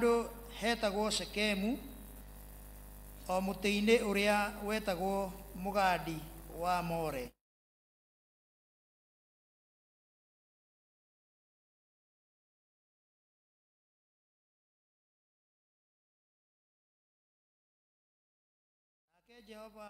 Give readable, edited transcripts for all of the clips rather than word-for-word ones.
Handũ hetagwo Shekemu, o mũtĩ-inĩ ũrĩa wetagwo mũgandi wa More. Nake Jehova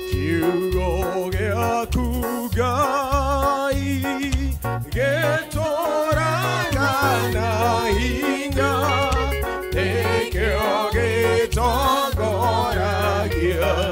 Kiugo gĩaku Ngai gĩtũũraga na hinya, nĩkĩo gĩtongoragia.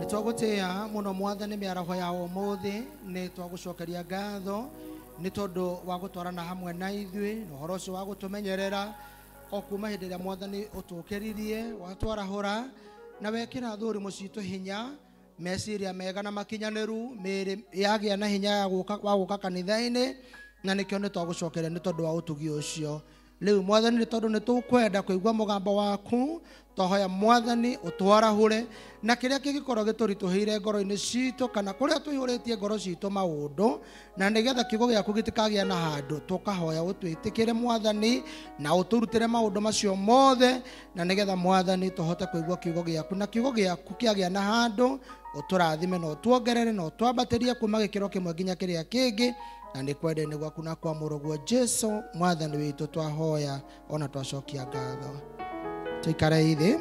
Nitwagutia muno mwathani miaraho ya umuthi, nitwagucokeria ngatho ni tondu wa gutwarana hamwe na ithuĩ na ũhoro ũcio wa gũtũmenyerera o kuma hĩndĩ ĩrĩa mwathani ũtũkĩririe watwarahũra na wekĩra thũrimũ citũ hinya meciria mega na makinyanĩru mĩĩrĩ yagĩa na hinya ya wa gũka kanitha-inĩ na nĩkĩo nĩtwagũcokeria nĩ tondũ wa ũtugi ũcio. Rĩu mwathani nĩ tondũ nĩtũkwenda kũigua mũgambo waku, twahoya mwathani ũtwarahũre na kĩrĩa kĩngĩkorwo gĩtũritũhĩire ngoro-inĩ citũ kana kũrĩa tũihũrĩtie ngoro citũ maũndũ, na nĩgetha kiugo gĩaku gĩtikagĩa na handũ, tũkahoya ũtwĩtĩkĩre mwathani na ũtũrutĩre maũndũ macio mothe, na nĩgetha mwathani tũhote kũigua kiugo gĩaku na kiugo gĩaku kĩagĩa na handũ ũtũrathime na ũtuongerere na ũtwambatĩrie kuma gĩkĩro kĩmwe nginya kĩrĩa kĩngĩ, na nĩ kwenda-inĩ gwaku na kwa mũrũguo Jesu mwathani witũ twahoya ona twacokia ngatho. Tuikare thĩ.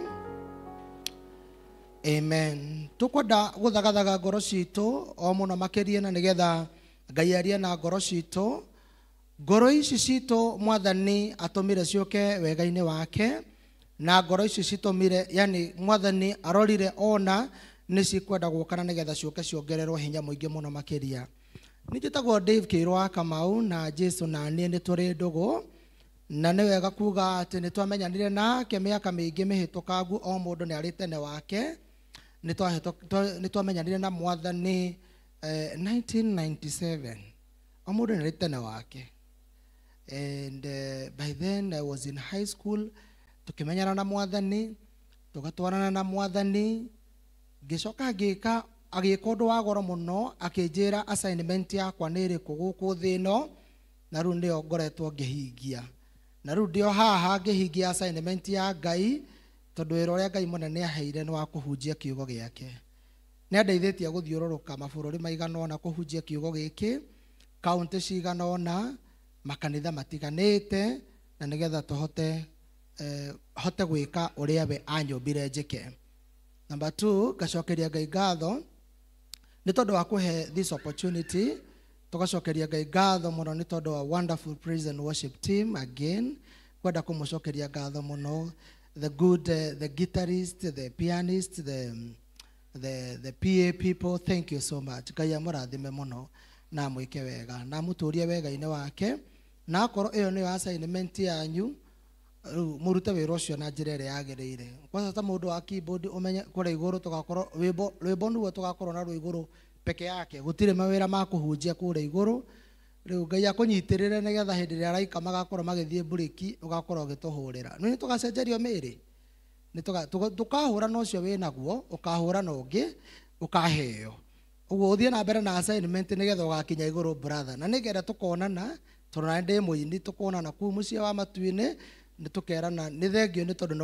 Amen. Tukwenda gũthagathaga ngoro citũ o mũno makĩria na nĩgetha Ngai arie na ngoro citũ. Ngoro ici citũ mwathani atũmire ciũke wega-inĩ wake, na ngoro ici citũmire, yani mwathani arorire ona nĩ cikwenda gũka na nĩgetha ciũke ciongererwo hinya mũingĩ mũno makĩria. Nĩ njĩtagwo Dave Kĩirũ wa Kamau na Jesu na niĩ nĩ tũrĩ ndũgũ, na nĩ wega kuga atĩ nĩ twamenyanire nake mĩaka mĩingĩ mĩhĩtũkangu, o mũndũ nĩ arĩ tene wake. Nĩ twamenyanire na mwathani 1997, o mũndũ nĩ arĩ tene wake. And by then I was in high school, tukimenyana na mwathani, tugatwarana na mwathani, ngĩcoka ngĩka agĩka ũndũ wa goro mũno, akĩnjĩra assignment yakwa nĩ ĩrĩkũ gũkũ thĩ ĩno, na rĩu nĩyo ngoretwo ngĩhingia. Na rĩu ndĩ o haha ngĩhingia assignment ya Ngai, tondũ wĩra ũrĩa Ngai mũnene aheire nĩ wa kũhunjia kiugo gĩake. Nĩ andeithĩtie gũthiũrũrũka mabũrũri maigana ũna kũhunjia kiugo gĩkĩ, kaũntĩ cigana ũna, makanitha matiganĩte, na nĩgetha tũhote hote gwĩka ũrĩa we anyũmbire njĩke. Number 2, ngacokeria Ngai ngatho nĩ tondũ wa kũhe this opportunity. Tũgacokeria Ngai ngatho mũno nĩ tondũ wa wonderful praise and worship team again. Kwenda kũmũcokeria ngatho mũno, the good, the guitarist, the pianist, the PA people, thank you so much. Ngai amũrathime mũno na amwĩke wega na amũtũrie wega-inĩ wake, na akorwo ĩyo nĩyo assignment yanyu, rĩu mũrute wĩra ũcio na njĩra ĩrĩa yagĩrĩire. Kwanza ta mũndũ wa keyboard ũmenye kũrĩa igũrũ tũgakorwo rwĩmbo nĩguo tũgakorwo naruo igũrũ peke yake, gũtirĩ mawĩra ma kũhunjia kũrĩa igũrũ. Rĩu Ngai akũnyitĩrĩre nĩgetha hĩndĩ ĩrĩa araika magakorwo magĩthiĩ mburĩki ũgakorwo ũgĩtũhũrĩra. Nĩ tũgacenjerio mĩĩrĩ, ndũkahũra na ũcio wĩnaguo, ũkahũra na ũngĩ ũkaheo. Ũguo ũthiĩ na mbere na assignment nĩgetha ũgakinya igũrũ brother. Na nĩgetha tũkonana, tondũ na ndĩ mũini, tũkonana kũu mũciĩ wa matu-inĩ, nĩ tũkerana nĩ thengio nĩ tondũ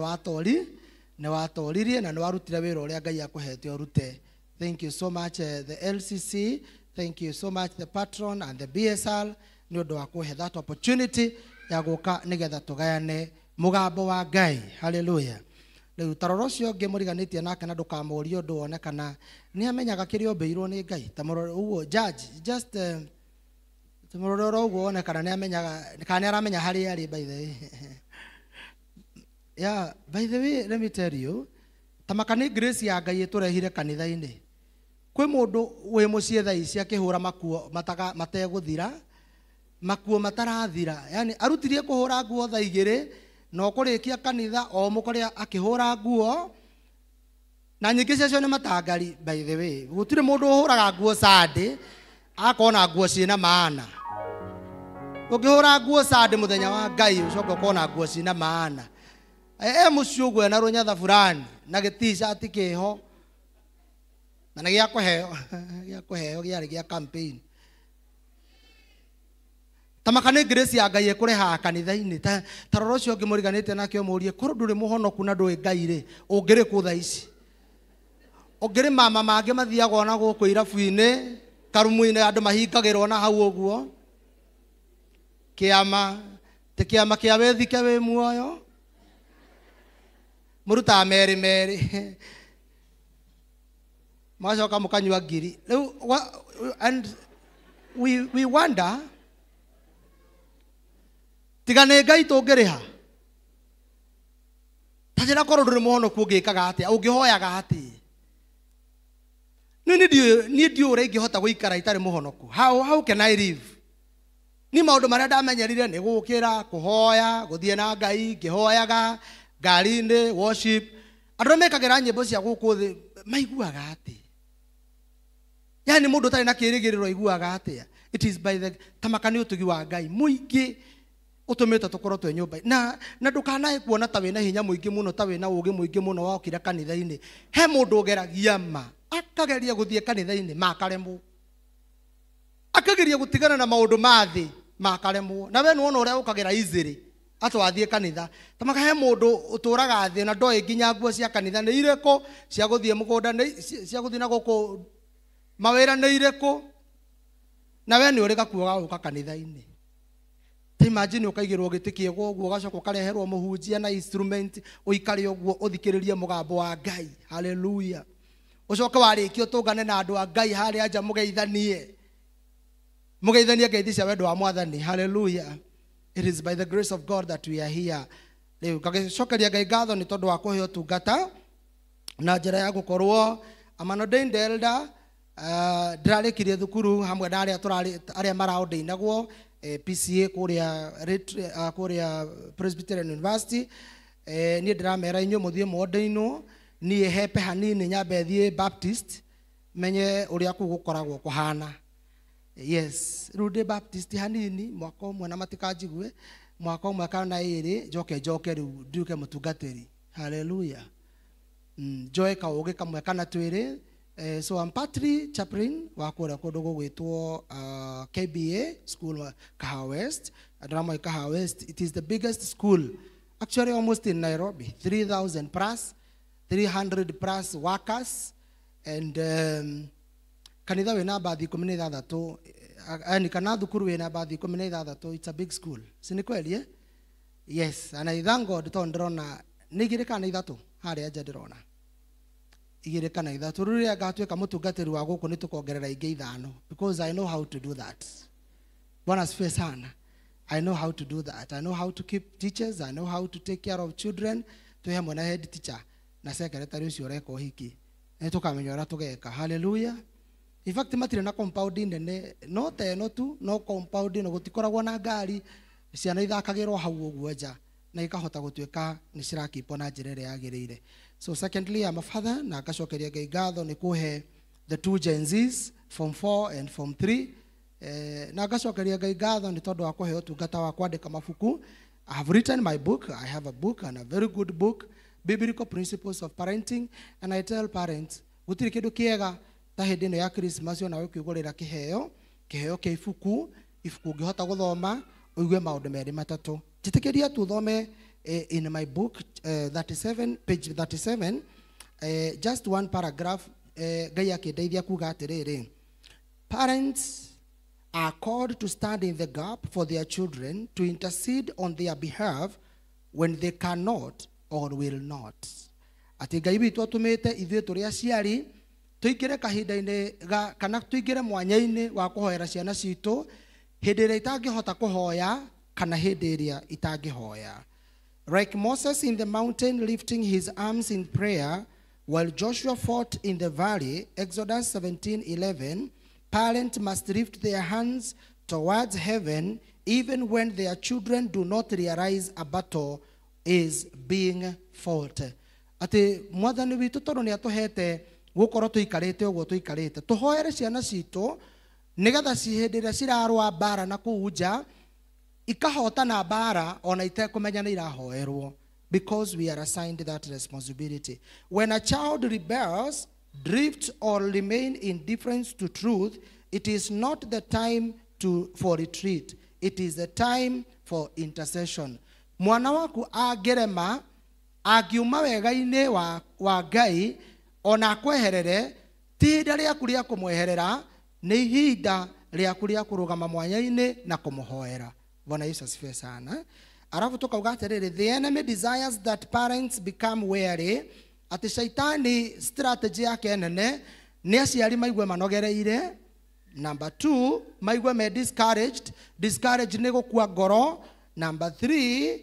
nĩ watoririe na nĩ warutire wĩra ũrĩa Ngai akũhete ũrute. Thank you so much the LCC, thank you so much the patron and the BSR nĩ ũndũ wa kũhe that opportunity ya gũka nĩgetha tũgayane mũgambo wa Ngai. Hallelujah. Rĩu ta rora ũcio ũngĩ mũriganĩtie nake na ndũkamũrie ũndũ wone kana nĩ amenyaga kĩrĩa ombĩirwo nĩ Ngai. Ta mũrore ũguo judge, just ta mũrore oro ũguo wone kana nĩ amenyaga, kana nĩ aramenya harĩa arĩ by the way. Yeah, by the way, let me tell you, ta maka nĩ grace ya Ngai ĩtũrehire kanitha-inĩ. Kwĩ mũndũ wĩ mũciĩ thaa ici akĩhũra makuo mategũthira, makuo matarathira. Yani arutirie kũhũra nguo thaa igĩrĩ, na ũkũrĩkia kanitha o mũkore akĩhũra nguo, na nyingĩ ciacio nĩ matangari by the way. Gũtirĩ mũndũ ũhũraga nguo Sunday akona nguo ciĩna maana. Ũngĩhũra nguo Sunday mũthenya wa Ngai ũcoke ũkona nguo ciĩna maana. E mũciĩ ũguo ena rũnyatha fulani na gĩ-t-shirt kĩho na nĩ gĩa kũheo, gĩa kũheo gĩarĩ gĩa campaign. Ta maka nĩ grace ya Ngai ĩkũrehaga kanitha-inĩ. Ta rora ũcio ũngĩ mũriganĩte nake ũmũrie, korwo ndũrĩ mũhonoku na ndũĩ Ngai rĩ, ũngĩrĩ kũ thaa ici? Ũngĩrĩ mama mangĩ mathiaga ona gũkũ irabu-inĩ, karumu-inĩ andũ mahingagĩrwo na hau ũguo. Kĩama, ti kĩama kĩa wĩthike wĩ muoyo. Mũrutaga merĩ merĩ. Mũgacoka mũkanyua ngiri. Rĩu, and we wonder, tiga nĩ Ngai tũngĩrĩha. Ta njĩra korwo ndũrĩ mũhonoku ũngĩkaga atĩa, ũngĩhoyaga atĩa? Niĩ ndiũĩ ũrĩa ingĩhota gũikara itarĩ mũhonoku. How can I live? Ni maũndũ marĩa ndamenyerire nĩ gũkĩra, kũhoya, gũthiĩ na Ngai, ngĩhoyaga ngari-inĩ, worship. Andũ arĩa mekagĩra nyĩmbo cia gũkũ thĩ maiguaga atĩa? Yani mũndũ ũtarĩ na kĩĩrĩgĩrĩro aiguaga atĩa? It is by the tamaka nĩ ũtugi wa Ngai mũingĩ ũtũmĩte tũkorwo twĩ nyũmba. Na ndũkanae kuona ta wĩna hinya mũingĩ mũno, ta wĩna ũũgĩ mũingĩ mũno wokire kanitha-inĩ. He mũndũ ũgeragia ma, akageria gũthiĩ kanitha-inĩ makaremwo, akageria gũtigana na maũndũ ma thĩ makaremwo. Na we nĩwona ũrĩa ũkagĩra easily atwathiĩ kanitha. Tamaka he mũndũ ũtũraga thĩ na ndoĩ nginya nguo cia kanitha nĩ irĩkũ, cia gũthiĩ mũgũnda nĩ cia gũthiĩ na gũkũ mawĩra nĩ irĩkũ, na we nĩ ũrĩ gakuo ga gũka kanitha-inĩ. Ta imagine ũkaigĩrwo gĩtĩ kĩega ũguo, ũgacoka ũkareherwo mũhunjia na instrument, ũikare ũguo ũthikĩrĩrie mũgambo wa Ngai. Hallelujah. Ũcoke warĩkia ũtũngane na andũ a Ngai harĩa nja, mũgeithanie, mũgeithanie ngeithi cia wendo wa Mwathani. Hallelujah. It is by the grace of God that we are here. Rĩu ngagĩcokeria Ngai ngatho nĩ tondũ wa kũhe ũtungata na njĩra ya gũkorwo I'm an ordained elder. Ndĩrarĩkirie thukuru hamwe na arĩa tũrarĩ arĩa maraordainagwo PCA kũrĩa kũrĩa Presbyterian University. Niĩ ndĩramera inyuĩ mũthiĩ mũordainwo, niĩ hepe hanini nyambe thiĩ Baptist menye ũrĩa kũu gũkoragwo kũhana. Yes, rĩu ndĩ Baptist hanini mwaka ũmwe na matikanjigue, mwaka ũmwe kana ĩrĩ njoke njoke rĩu nduĩke mũtungatĩri. Hallelujah. Njoe kaũgĩ kamwe kana twĩrĩ. So I'm partly chaplain wa kũrĩa kũndũ gũgwĩtwo KBA School wa Kahawa West. Andũ Kahawa West, it is the biggest school actually almost in Nairobi, 3,000 plus, 300 plus workers, and kanitha wĩna mbathi 16, yani kana thukuru wĩna mbathi 16. It's a big school, si nĩ kweli, eh? Yes, and I thank God tondũ ndĩrona nĩ igĩrĩ kana ithatũ harĩa nja, ndĩrona igĩrĩ kana ithatũ. Rĩu rĩrĩa ngatuĩka mũtungatĩri wa gũkũ nĩ tũkongerera ingĩ ithano, because I know how to do that. Bwana asifiwe sana. I know how to do that. I know how to keep teachers. I know how to take care of children. Twĩ hamwe na head teacher na secretary ũcio ũreka ũhiki, nĩ tũkamenya ũrĩa tũgeka. Hallelujah. In fact matirĩ na compound nene, no ta ĩno tu, no compound ĩno gũtikoragwo na ngari, ciana ithakagĩrwo hau ũguo nja na ikahota gũtuĩka nĩ cirakipwo na njĩra ĩrĩa yagĩrĩire. So secondly, I'm a father, na ngacokeria Ngai ngatho nĩ kũhe the two Gen Zs, form 4 and form 3. Na ngacokeria Ngai ngatho nĩ tondũ wa kũhe ũtungata wa kwandĩka mabuku. I have written my book. I have a book, and a very good book, Biblical Principles of Parenting. And I tell parents, gũtirĩ kĩndũ kĩega ta hĩndĩ ĩno ya Christmas ona ũkĩgũrĩra kĩheo, kĩheo kĩa ibuku, ibuku ũngĩhota gũthoma ũigue maũndũ merĩ matatũ. Njĩtĩkĩria tuthome in my book, 37, page 37, just one paragraph. Ngai akĩndeithia kuga atĩrĩrĩ, parents are called to stand in the gap for their children, to intercede on their behalf when they cannot or will not. Atĩ Ngai witũ atũmĩte ithuĩ tũrĩ aciari tũingĩre kahinda-inĩ ga kana tũingĩre mwanya-inĩ wa kũhoera ciana citũ hĩndĩ ĩrĩa itangĩhota kũhoya kana hĩndĩ ĩrĩa itangĩhoya. Like Moses in the mountain lifting his arms in prayer while Joshua fought in the valley, Exodus 17:11, parents must lift their hands towards heaven even when their children do not realize a battle is being fought. Atĩ Mwathani witũ tondũ nĩ atũhete gũkorwo tũikarĩte ũguo tũikarĩte, tũhoere ciana citũ nĩgetha hĩndĩ ĩrĩa cirarũa mbara na kũu nja ikahotana mbara ona itekũmenya nĩ irahoerwo, because we are assigned that responsibility. When a child rebels, drifts, or remain indifferent to truth, it is not the time for retreat. It is the time for intercession. Mwana waku angĩrema, angiuma wega-inĩ wa Ngai ona akweherere, ti ihinda rĩaku rĩa kũmweherera, nĩ ihinda rĩaku rĩa kũrũgama mwanya-inĩ na kũmũhoera. Bwana Yesu asifiwe sana. Alafu tukauga atĩrĩrĩ, the enemy desires that parents become weary. Atĩ shaitani strategy yake nene nĩ aciari maigue manogereire. Number 2, maigue me discouraged. Discouraged nĩ gũkua ngoro. Number 3,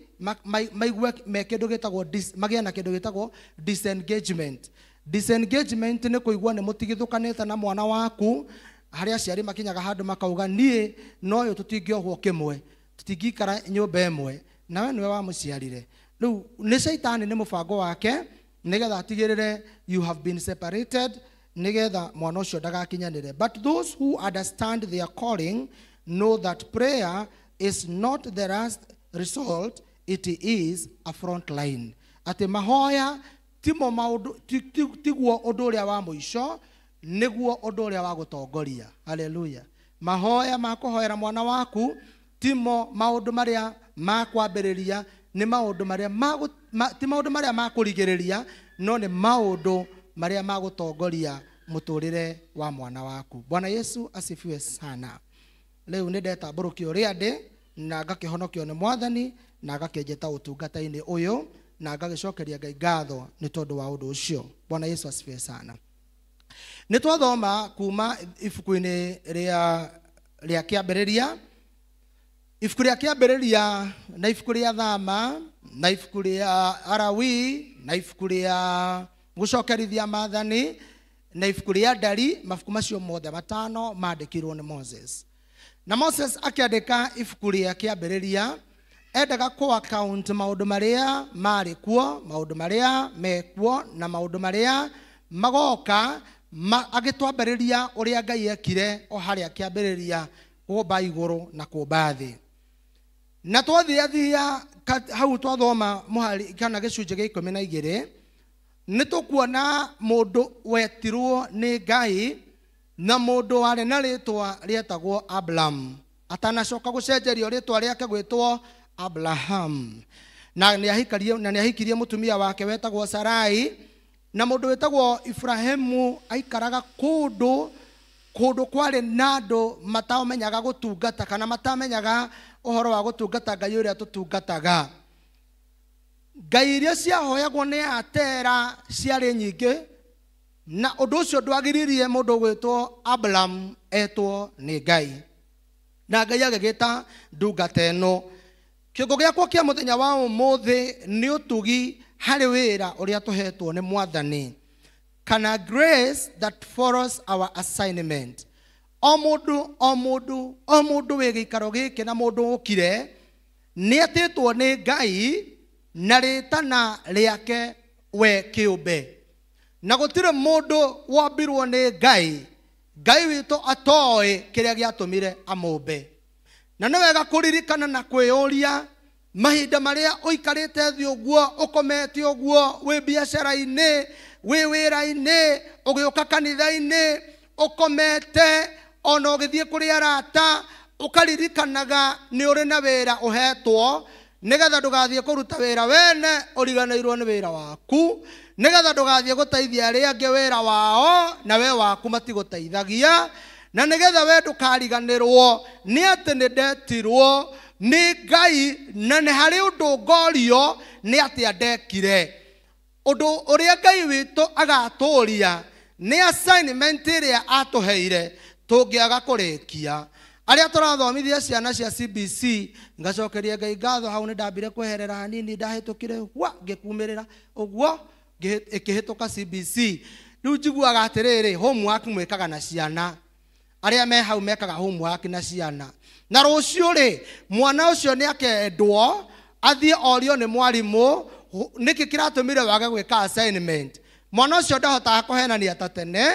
maigue me kĩndũ gĩtagwo magĩe na kĩndũ gĩtagwo disengagement. Disengagement nĩ kũigua nĩ mũtigithũkanĩte na mwana waku, harĩa aciari makinyaga handũ makauga niĩ na ũyũ tũtingĩohwo kĩmwe, tũtingĩikara nyũmba ĩmwe, nawe nĩwe wamũciarire. Rĩu nĩ caitani nĩ mũbango wake nĩgetha atigĩrĩre you have been separated, nĩgetha mwana ũcio ndagakinyanĩre. But those who understand their calling know that prayer is not the last result, it is a front line. Atĩ mahoya timo maũndũ, tiguo ũndũ ũrĩa wa mũico, nĩguo ũndũ ũrĩa wa gũtongoria. Haleluya. Mahoya ma kũhoera mwana waku timo maũndũ marĩa ma kwambĩrĩria, nĩ maũndũ marĩa ma, ti maũndũ marĩa ma kũrigĩrĩria, no nĩ maũndũ marĩa ma gũtongoria mũtũrĩre wa mwana waku. Bwana Yesu asifiwe sana. Rĩu nĩ ndetambũrũkio ũrĩa ndĩ, na ngakĩhonokio nĩ Mwathani, na ngakĩnjĩta ũtungata-inĩ ũyũ, na ngagĩcokeria Ngai ngatho nĩ tondũ wa ũndũ ũcio. Bwana Yesu asifiwe sana. Nĩ twathoma kuma ibuku-inĩ rĩa kĩambĩrĩria, ibuku rĩa kĩambĩrĩria na ibuku rĩa Thama na ibuku rĩa Arawi na ibuku rĩa gũcokerithia maathani na ibuku rĩa Ndari, mabuku macio mothe matano mandĩkirwo nĩ Moses. Na Moses akĩandĩka ibuku rĩa kĩambĩrĩria, endaga kũ account maũndũ marĩa marĩ kuo, maũndũ marĩa mekuo na maũndũ marĩa magoka, agĩtwambĩrĩria ũrĩa Ngai ekire o harĩa kĩambĩrĩria kũmba igũrũ na kũmba thĩ. Na twathiathia hau twathoma mũhari kana gĩcunjĩ gĩa ikũmi na igĩrĩ, nĩ tũkuona mũndũ wetirwo nĩ Ngai na mũndũ warĩ na rĩtwa rĩetagwo Abraham, atanacoka gũcenjerio rĩtwa rĩake gwĩtwo Abraham. Na nĩ ahikirie mũtumia wake wetagwo Sarai, na mũndũ wetagwo Ibrahimu aikaraga kũndũ kũndũ kwarĩ na andũ matamenyaga gũtungata kana matamenyaga ũhoro wa gũtungata Ngai ũrĩa tũtungataga. Ngai iria ciahoyagwo nĩ Atera ciarĩ nyingĩ, na ũndũ ũcio ndwagiririe mũndũ gwĩtwo Abraham etwo nĩ Ngai. Na Ngai agĩgĩta ndungata ĩno. Kĩongo gĩakwa kĩa mũthenya wa ũmũthĩ nĩ ũtugi harĩ wĩra ũrĩa tũhetwo nĩ Mwathani, kana grace that follows our assignment. O mũndũ, o mũndũ, o mũndũ wĩ gĩikaro gĩkĩ na mũndũ ũkire nĩ etĩtwo nĩ Ngai na rĩtana rĩake we kĩũmbe. Na gũtirĩ mũndũ wombirwo nĩ Ngai, Ngai witũ atoĩ kĩrĩa gĩatũmire amũmbe. Na nĩ wega kũririkana na kwĩyũria mahinda marĩa ũikarĩte thĩ ũguo, ũkomete ũguo, wĩ biacara-inĩ, wĩ wĩra-inĩ, ũgĩũka kanitha-inĩ, ũkomete, ona ũgĩthiĩ kũrĩ arata, ũkaririkanaga nĩ ũrĩ na wĩra ũhetwo, nĩgetha ndũgathiĩ kũruta wĩra wene ũriganĩirwo nĩ wĩra waku, nĩgetha ndũgathiĩ gũteithia arĩa angĩ wĩra wao na we waku matigũteithagia, na nĩgetha we ndũkariganĩrwo nĩ atĩ nĩ ndetirwo nĩ Ngai na nĩ harĩ ũndũ ngorio nĩ atĩa ndekire. Ũndũ ũrĩa Ngai witũ agatũria nĩ assignment ĩrĩa atũheire tũngĩaga kũrĩkia. Arĩa tũrathomithia ciana cia CBC, ngacokeria Ngai ngatho, hau nĩ ndambire kweherera hanini, ndahĩtũkire hwa ngĩkumĩrĩra ũguo ĩkĩhĩtũka CBC. Rĩu njiguaga atĩrĩrĩ, homework mwĩkaga na ciana, arĩa me hau mekaga homework na ciana, na rũciũ rĩ mwana ũcio nĩ akendwo athiĩ orio nĩ mwarimũ nĩkĩ kĩratũmire wage gwĩka assignment. Mwana ũcio ndahotaga kũhenania ta tene,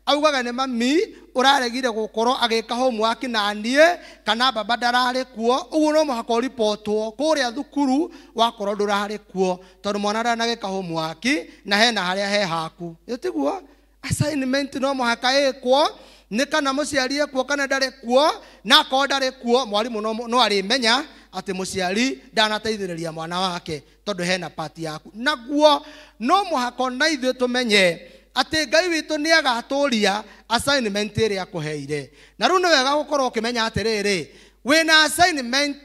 augaga nĩ mami ũraregire gũkorwo agĩka homework na niĩ, kana baba ndararĩ kuo. Ũguo no mũhaka ũribotwo kũrĩa thukuru wakorwo ndũrarĩ kuo, tondũ mwana ndanagĩka homework na hena harĩa he haku. Ĩtiguo assignment no mũhaka ĩkwo nĩ kana mũciari ekuo kana ndarĩ kuo, na akorwo ndarĩ kuo mwarimũ no arĩmenya atĩ mũciari ndanateithĩrĩria mwana wake tondũ hena part yaku. Naguo no mũhaka ona ithuĩ tũmenye atĩ Ngai witũ nĩ agatũria assignment ĩrĩa akũheire. Na rĩu nĩ wega gũkorwo ũkĩmenya atĩrĩrĩ, wĩna assignment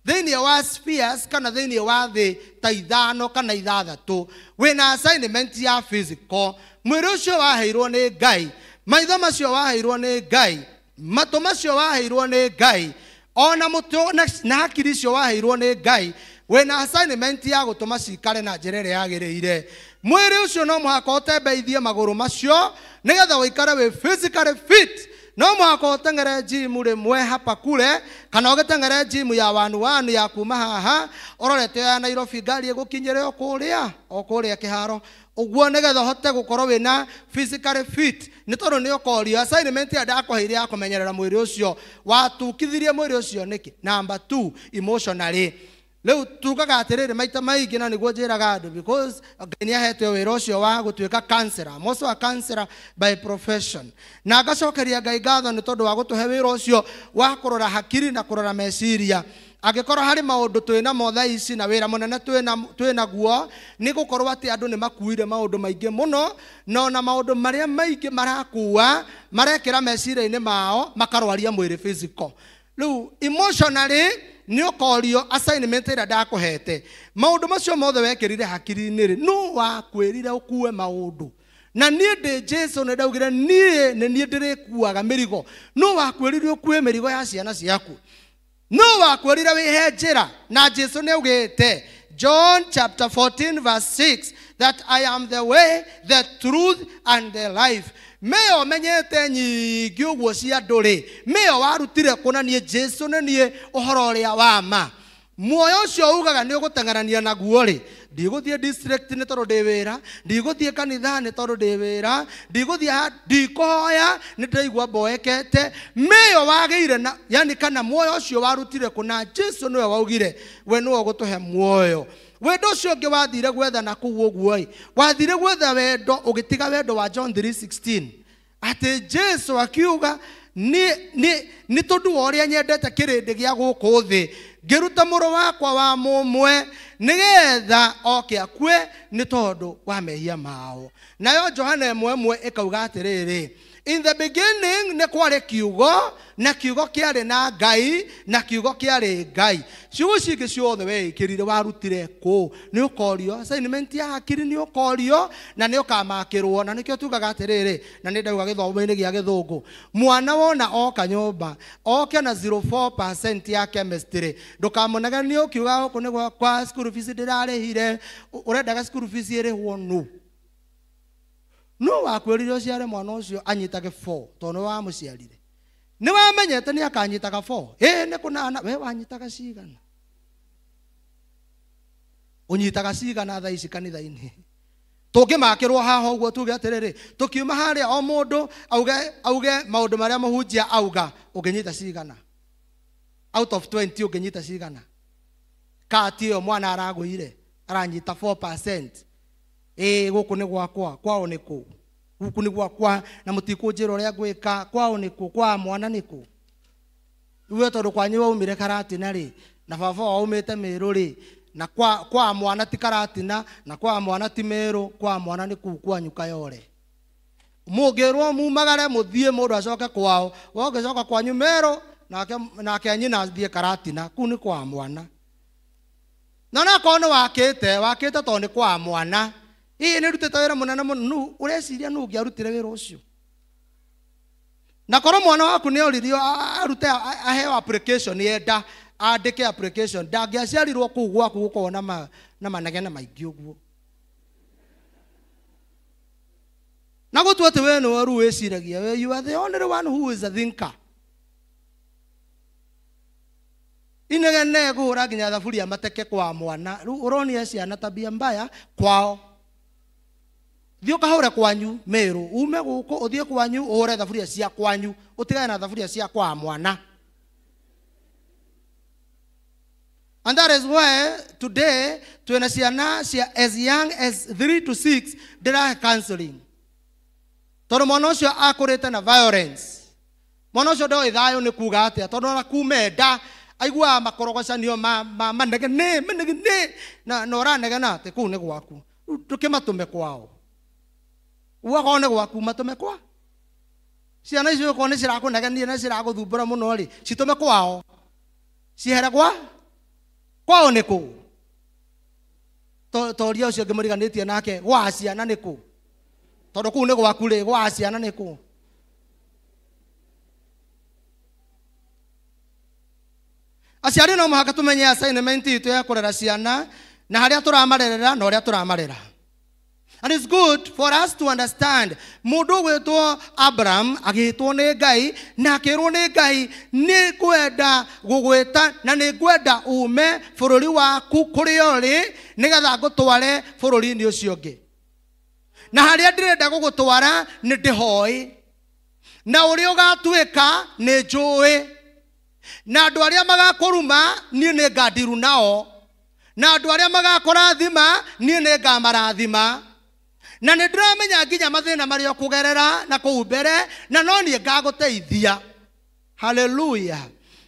thĩinĩ wa spheres kana thĩinĩ wa thĩ ta ithano kana ithathatũ. Wĩna assignment ya physical, mwĩrĩ ũcio waheirwo nĩ Ngai, maitho macio waheirwo nĩ Ngai, matũ macio waheirwo nĩ Ngai, ona mũtwe na hakiri icio waheirwo nĩ Ngai. Wĩna assignment ya gũtũma cikare na njĩra ĩrĩa yagĩrĩire. Mwĩrĩ ũcio no mũhaka ũtembeithie magũrũ macio nĩgetha ũikare wĩ physically fit. No mũhaka ũteng'ere gym rĩmwe hapa kule, kana ũgĩteng'ere gym ya wanu wanu ya kuma haha ũrorete ya Nairobi, ngari ĩgũkinyĩre o kũrĩa kĩharo ũguo, nĩgetha ũhote gũkorwo wĩna physically fit. Nĩ tondũ nĩ ũkorio assignment ya ndakũheire ya kũmenyerera mwĩrĩ ũcio, watukithirie mwĩrĩ ũcio nĩkĩ? Number 2, emotionally. Rĩu tugaga atĩrĩrĩ maita maingĩ, na nĩguo njĩraga andũ, because Ngai nĩ ahete wĩra ũcio wa gũtuĩka counselor. I'm also a counselor by profession. Na ngacokeria Ngai ngatho nĩ tondũ wa gũtũhe wĩra ũcio wa kũrora hakiri na kũrora meciria. Angĩkorwo harĩ maũndũ twĩna mo thaa ici na wĩra mũnene twĩnaguo, nĩ gũkorwo atĩ andũ nĩ makuire maũndũ maingĩ mũno, na ona maũndũ marĩa maingĩ marakua marekĩra meciria-inĩ mao makarwaria mwĩrĩ physical. Rĩu emotionally nĩ ũkorio assignment ĩrĩa ndakũhete, maũndũ macio mothe wekĩrire hakiri-inĩ rĩ, nũ wakwĩrire ũkue maũndũ? Na niĩ ndĩ Jesu nĩ ndaugire niĩ nĩ niĩ ndĩrĩkuaga mĩrigo. Nũ wakwĩrire ũkue mĩrigo ya ciana ciaku? Nũ wakwĩrire wĩhe njĩra? Na Jesu nĩ augĩte John chapter 14 verse 6 that I am the way, the truth and the life. Mĩyo menyete nyingĩ ũguo cia andũ rĩ, mĩyo warutire kũna niĩ Jesu nĩ niĩ ũhoro ũrĩa wa ma. Muoyo ũcio ugaga nĩ ũgũteng'erania naguo rĩ, ndigũthiĩ district nĩ tondũ ndĩ wĩra, ndigũthiĩ kanitha nĩ tondũ ndĩ wĩra, ndigũthiĩ ndikũhoya nĩ ndĩraigua mboekete. Mĩyo wagĩire na, yani kana muoyo ũcio warutire kũna Jesu nĩwe waugire we nĩwe ũgũtũhe muoyo. Wendo ũcio ũngĩ wathire gwetha na kũu ũguo ĩ, wathire gwetha wendo ũgĩtiga wendo wa John 3:16, atĩ Jesu akiuga nĩ tondũ wa ũrĩa nyendete kĩrĩndĩ gĩa gũkũ thĩ, ngĩruta mũrũ wakwa wa mũmwe nĩgetha oke akue nĩ tondũ wa mehia mao. Nayo Johana 1:1 ĩkauga atĩrĩrĩ, in the beginning nĩ kwarĩ kiugo, na kiugo kĩarĩ na Ngai, na kiugo kĩarĩ Ngai. Ciugo cingĩ ciothe weĩkĩrire warutire kũ? Nĩ ũkorio assignment ya hakiri, nĩ ũkorio na nĩ ũkamakĩrwo. Na nĩkĩo tugaga atĩrĩrĩ, na nĩ ndauga gĩthomo-inĩ gĩa gĩthũngũ, mwana wona oka nyũmba oke na 0.4% ya chemistry, ndũkamũnegenie ũkiuga gũkũ nĩ gwakwa school fees ndĩrarĩhire. Ũrendaga school fees ĩrĩhwo nũ? No wakwĩrire ũciare mwana ũcio anyitage 4 tondũ nĩ wamũciarire. Nĩ wamenyete nĩ akanyitaga 4. Ĩ nĩ kũnana, we wanyitaga cigana? Ũnyitaga cigana thaa ici kanitha-inĩ? Tũngĩmakĩrwo haha ũguo tuge atĩrĩrĩ, tũkiuma harĩa o mũndũ auge maũndũ marĩa mũhunjia auga, ũngĩnyita cigana? Out of 20 ũngĩnyita cigana? Kati ĩyo mwana aragũire aranyita 4%. Ĩ gũkũ nĩ gwakwa, kwao nĩ kũ? Gũkũ nĩ gwakwa na mũtikũnjĩra ũrĩa ngwĩka, kwao nĩ kũ? Kwa mwana nĩ kũ? Iwe tondũ kwanyu waumire Karatina rĩ, na baba waumĩte Mĩrũ rĩ, na kwa mwana ti Karatina, na kwa mwana ti Mĩrũ, kwa mwana nĩ kũu kwanyu Kayore. Mũngĩrwo mumagare mũthiĩ mũndũ acoke kwao, we ũngĩcoka kwanyu Mĩrũ, nake nyina athiĩ Karatina, kũu nĩ kwa mwana. Na onakorwo nĩ wakĩte tondũ nĩ kwa mwana. Ĩĩ nĩ rutĩte wĩra mũnene mũno, nũ ũreciria nũ ũngĩarutire wĩra ũcio? Na korwo mwana waku nĩ oririo arute aheo application yenda andĩke application, ndangĩaciarirwo kũu gwaku gũkorwo na manegene maingĩ ũguo. Na gũtua atĩ we nĩwe rĩu wĩciragia, we you are the only one who is a thinker. Inegene kũhũra nginya thaburia mateke kwa mwana. Rĩu ũronia ciana tabia mbaya kwao. Thiĩ ũkahũre kwanyu Mĩrũ, ume gũkũ ũthiĩ kwanyu ũhũre thaburia cia kwanyu, ũtigane na thaburia cia kwa mwana. And that is why today twĩna ciana cia as young as 3 to 6 ndĩrahe counseling. Tondũ mwana ũcio akũrĩte na violence. Mwana ũcio ndoĩ thayũ nĩ kuga atĩa, tondũ ona kume nda aiguaga makorogocanio ma manegene manegene, na ũranegena atĩ kũu nĩ gwaku. Ndũkĩmatũme kwao. Ugakorwo nĩ gwaku, matũme kwa. Ciana icio okorwo nĩ cirakũnegenia na cirakũthumbũra mũno rĩ, citũme kwao. Ciehere kwa? Kwao nĩ kũ? Toria ũcio ngĩmũriganĩtie nake, gwa ciana nĩ kũ? Tondũ kũu nĩ gwaku rĩ, gwa ciana nĩ kũ? Aciari no mũhaka tũmenye assignment itũ ya kũrera ciana, na harĩa tũramarerera na ũrĩa tũramarera. And it's good for us to understand mundu gwitwo Abraham agitwo ni Ngai na akirwo ni Ngai ni ngwenda gugwita na ni ngwenda ume bururi waku kuria uri nigetha ngutware bururi-ini ucio ungi na haria ndirenda gugutwara ni ndihoi na uria ugatuika ni njui na andu aria magakuruma nie ni ngandiru nao na andu aria magakurathima nie ni ngamarathima na nĩ ndĩramenya nginya mathĩna marĩa ũkũgerera na kũu mbere na no niĩ ngagũteithia. Haleluya.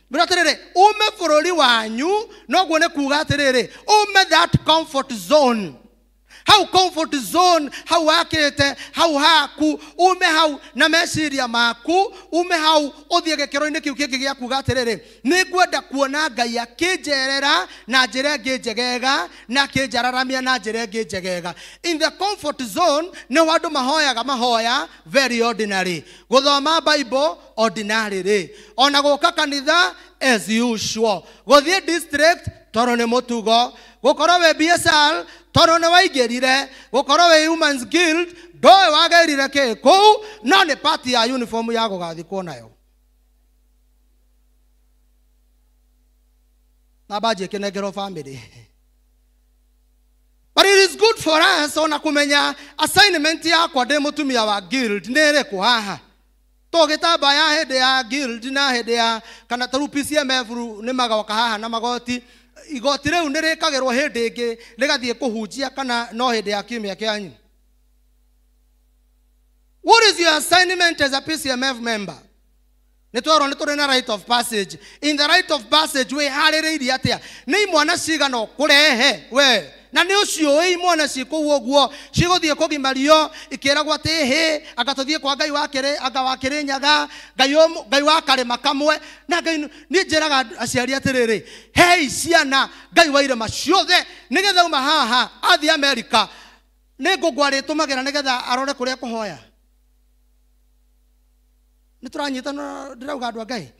Mbere atĩrĩrĩ, ume bũrũri wanyu noguo nĩ kuga atĩrĩrĩ, ume that comfort zone. Hau comfort zone hau wakĩte hau haku, ume hau na meciria maku, ume hau ũthiĩ gĩkĩro-inĩ kĩu kĩngĩ gĩa kuga atĩrĩrĩ, nĩ ngwenda kuona Ngai akĩnjerera na njĩra ĩngĩ njegega na akĩnjararamia na njĩra ĩngĩ njegega. In the comfort zone nĩho andũ mahoyaga mahoya very ordinary, gũthoma Bible ordinary rĩ, ona gũka kanitha as usual, gũthiĩ district tondũ nĩ mũtugo, gũkorwo wĩ BSL tondũ nĩ waingĩrire, gũkorwo wĩ Humans Guild ndoĩ wagerire kĩ kũu, no nĩ part ya uniform ya gũgathikwo nayo na baji ĩkĩnengerwo family. But it is good for us ona kũmenya assignment yakwa ndĩ mũtumia wa guild nĩ ĩrĩkũ haha. Tũgĩtambaya hĩndĩ ya guild na hĩndĩ ya kana ta rĩu PCMF nĩ magoka haha na magoti, igoti rĩu nĩ rĩkagĩrwo hĩndĩ ĩngĩ rĩgathiĩ kũhunjia kana no hĩndĩ ya kiumia kĩanyu. What is your assignment as a PCMF member? Nĩ twerwo nĩ tũrĩ na right of passage. In the right of passage wĩharĩrĩirie atĩa? Nĩ imwana cigana ũkũrehe we na nĩ ũciũĩ imwana ci kũu ũguo cigũthiĩ kũgimario ikĩragwo atĩ hĩ anga tũthiĩ kwa Ngai wa kĩrĩ anga wa Kĩrĩnyaga Ngai wa karĩma kamwe na Ngai. Niĩ njĩraga aciari atĩrĩrĩ, hei ciana Ngai wa irĩma ciothe nĩgetha uma haha athiĩ Amerika nĩ ngũngũ arĩtũmagĩra nĩgetha arore kũrĩa kũhoya. Nĩ tũranyitana ndĩrauga andũ a Ngai.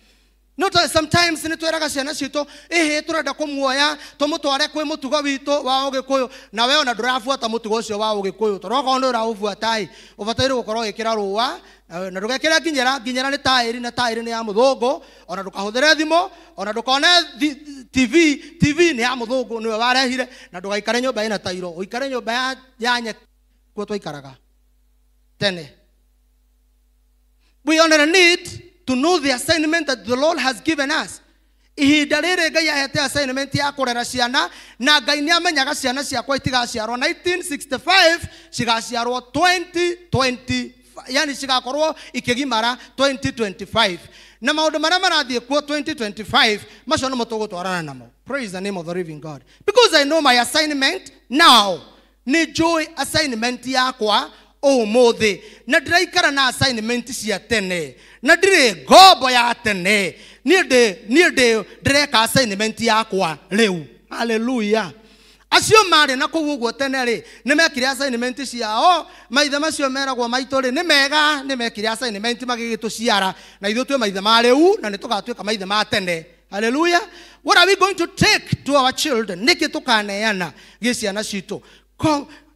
No sometimes nĩ twĩraga ciana citũ ĩhĩ tũrenda kũmuoya tũmũtware kwĩ mũtugo witũ wa ũgĩkũyũ, na we ona ndũrabuata mũtugo ũcio wa ũgĩkũyũ tondũ okorwo nĩ ũraũbuata ĩ ũbataire gũkorwo ũgĩkĩra rũa na ndũgekĩre nginyĩra, nginyĩra nĩ taĩri na taĩri nĩ ya mũthũngũ, ona ndũkahũthĩre thimũ, ona ndũkone TV, TV nĩ ya mũthũngũ nĩwe warehire, na ndũgaikare nyũmba ĩna tairo, ũikare nyũmba ya nyeki kuo twaikaraga tene. We honor a need to know the assignment that the Lord has given us. Ihinda rĩrĩ Ngai ahete assignment ya kũrera ciana na Ngai nĩ amenyaga ciana ciakwa itigaciarwo 1965 cigaciarwo 2020, yani cigakorwo ikĩgimara 2025 na maũndũ marĩa marathiĩ kuo 2025 macio nĩmo tũgũtwarana namo. Praise the name of the living God. Because I know my assignment now. Nĩ njũĩ assignment yakwa ũmũthĩ na ndĩraikara na assignment cia tene na ndirĩ ngombo ya tene, niĩ ndĩ ndĩreka assignment yakwa rĩu. Haleluya. Acio marĩ na kũu ũguo tene rĩ nĩ mekire assignment ciao, maithe macio meragwo maitũ rĩ nĩ mega, nĩ mekire assignment magĩgĩtũciara na ithuĩ twĩ maithe ma rĩu na nĩ tũgatuĩka maithe ma tene. Haleluya. What are we going to take to our children? Nĩkĩ tũkaneana gĩ ciana citũ?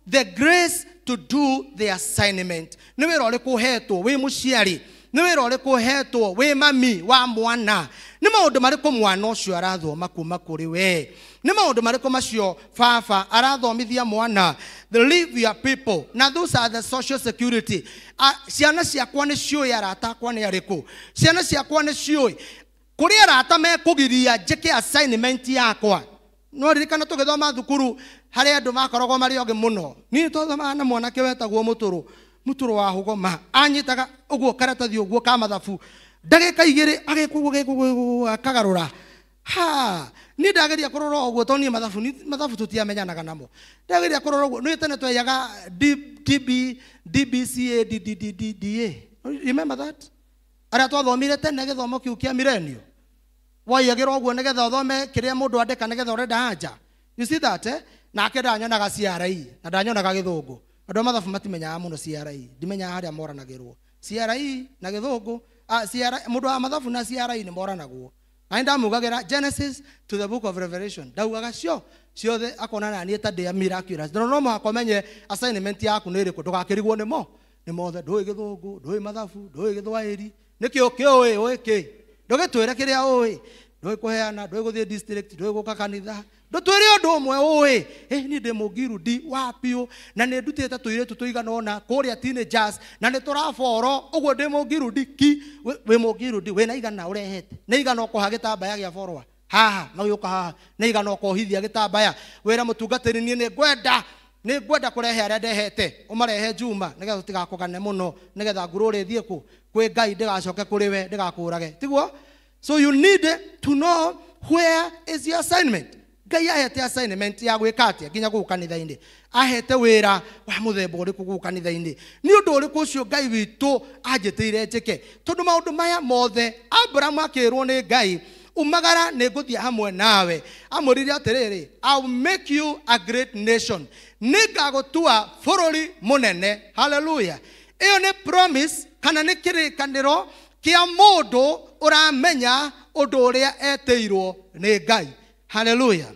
The grace to do the assignment. Nĩ wĩra ũrĩkũ ũhetwo wĩ mũciari? Nĩ wĩra ũrĩkũ ũhetwo wĩ mami wa mwana? Nĩ maũndũ marĩkũ mwana ũcio arathoma kuma kũrĩ we? Nĩ maũndũ marĩkũ macio baba arathomithia mwana? The leave your people. Now those are the social security. Ciana ciakwa nĩ ciũĩ arata akwa nĩ arĩkũ? Ciana ciakwa nĩ ciũĩ kũrĩ arata mekũgiria njĩke assignment yakwa. No ririkana tũgĩthoma thukuru harĩa andũ makoragwo marĩ ogĩ mũno. Niĩ twathomaga na mwanake wetagwo Mũtũrũ, Mũtũrũ wa Hũgoma, anyitaga ũguo karatathi ũguo ka mathabu, ndagĩka igĩrĩ agĩkũguo akagarũra. Ha, niĩ ndageria kũrora ũguo tondũ niĩ mathabu tũtiamenyanaga namo. Ndageria kũrora ũguo, nĩ tene tweyaga D B D B C A D D D D D A. Remember that? Arĩa twathomire tene gĩthomo kĩu kĩa milenio. Waiyagĩrwo ũguo nĩgetha ũthome kĩrĩa mũndũ andĩka nĩgetha ũrenda anja. You see that, eh? Nake ndanyonaga CRE na ndanyonaga gĩthũngũ. Andũ a mathabu matimenyaga mũno CRE, ndimenyaga harĩa moranagĩrwo. CRE na gĩthũngũ, CRE, mũndũ wa mathabu na CRE nĩ moranagwo. Ndamugagĩra Genesis to the book of Revelation. Ndaugaga cio ciothe akona na niĩ ta ndĩ a miraculous. No no mũhaka ũmenye assignment yaku nĩ ĩrĩkũ, ndũgakĩrigwo nĩ mo. Nĩ mothe, ndũĩ gĩthũngũ, ndũĩ mathabu, ndũĩ gĩthwaĩri. Nĩkĩ ũkĩũĩ, ũĩ kĩ? Ndũgĩtwĩre kĩrĩa ũĩ. Ndũĩ kũheana, ndũĩ gũthiĩ district, ndũĩ gũka kanitha. Ndũtwĩre ũndũ ũmwe ũĩ. Niĩ ndĩ mũngirudi wa biũ na nĩ ndutĩte tũirĩtu tũigana ũna kũrĩa teenagers na nĩ tũraboro ũguo ndĩ mũngirudi ki. Wĩ mũngirudi wĩna igana ũrehete. Nĩ igana ũkoha gĩtambaya gĩa borwa. Haha, magĩũka haha. Nĩ igana ũkohithia gĩtambaya. Wĩra mũtungatĩri niĩ nĩ ngwenda. Nĩ ngwenda kũrehe arĩa ndehete. Ũmarehe Juma nĩgetha tũtigakũgane mũno, nĩgetha ngurũrĩ ĩthiĩ kũ? Kwĩ Ngai ndĩgacoke kũrĩ we, ndĩgakũrage. Tiguo? So you need to know where is your assignment. Ngai ahete assignment ya gwĩka atĩa nginya gũkũ kanitha-inĩ. Ahete wĩra wa mũthemba ũrĩkũ gũkũ kanitha-inĩ. Nĩ ũndũ ũrĩkũ ũcio Ngai witũ anjĩtĩire njĩke? Tondũ maũndũ maya mothe Abrahamu akĩrwo nĩ Ngai, umagara nĩ ngũthiĩ hamwe nawe. Amwĩrire atĩrĩrĩ, I will make you a great nation. Nĩ ngagũtua bũrũri mũnene. Hallelujah. Ĩyo nĩ promise kana nĩ kĩrĩkanĩro kĩa mũndũ ũramenya ũndũ ũrĩa etĩirwo nĩ Ngai. Hallelujah.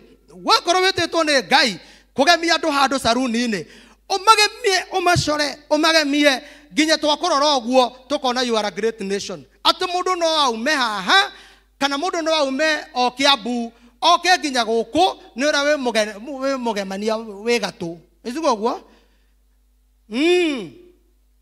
Wakorwo wĩtĩtwo nĩ Ngai kũgemia andũ handũ saruni-inĩ, ũmagemie, ũmacore, ũmagemie nginya twakũrora ũguo tũkona you are a great nation. Atĩ mũndũ no aume haha kana mũndũ no aume o Kiambu oke nginya gũkũ nĩ ũrĩa wĩ mũgemania wĩ gatũ. Nĩciguo ũguo?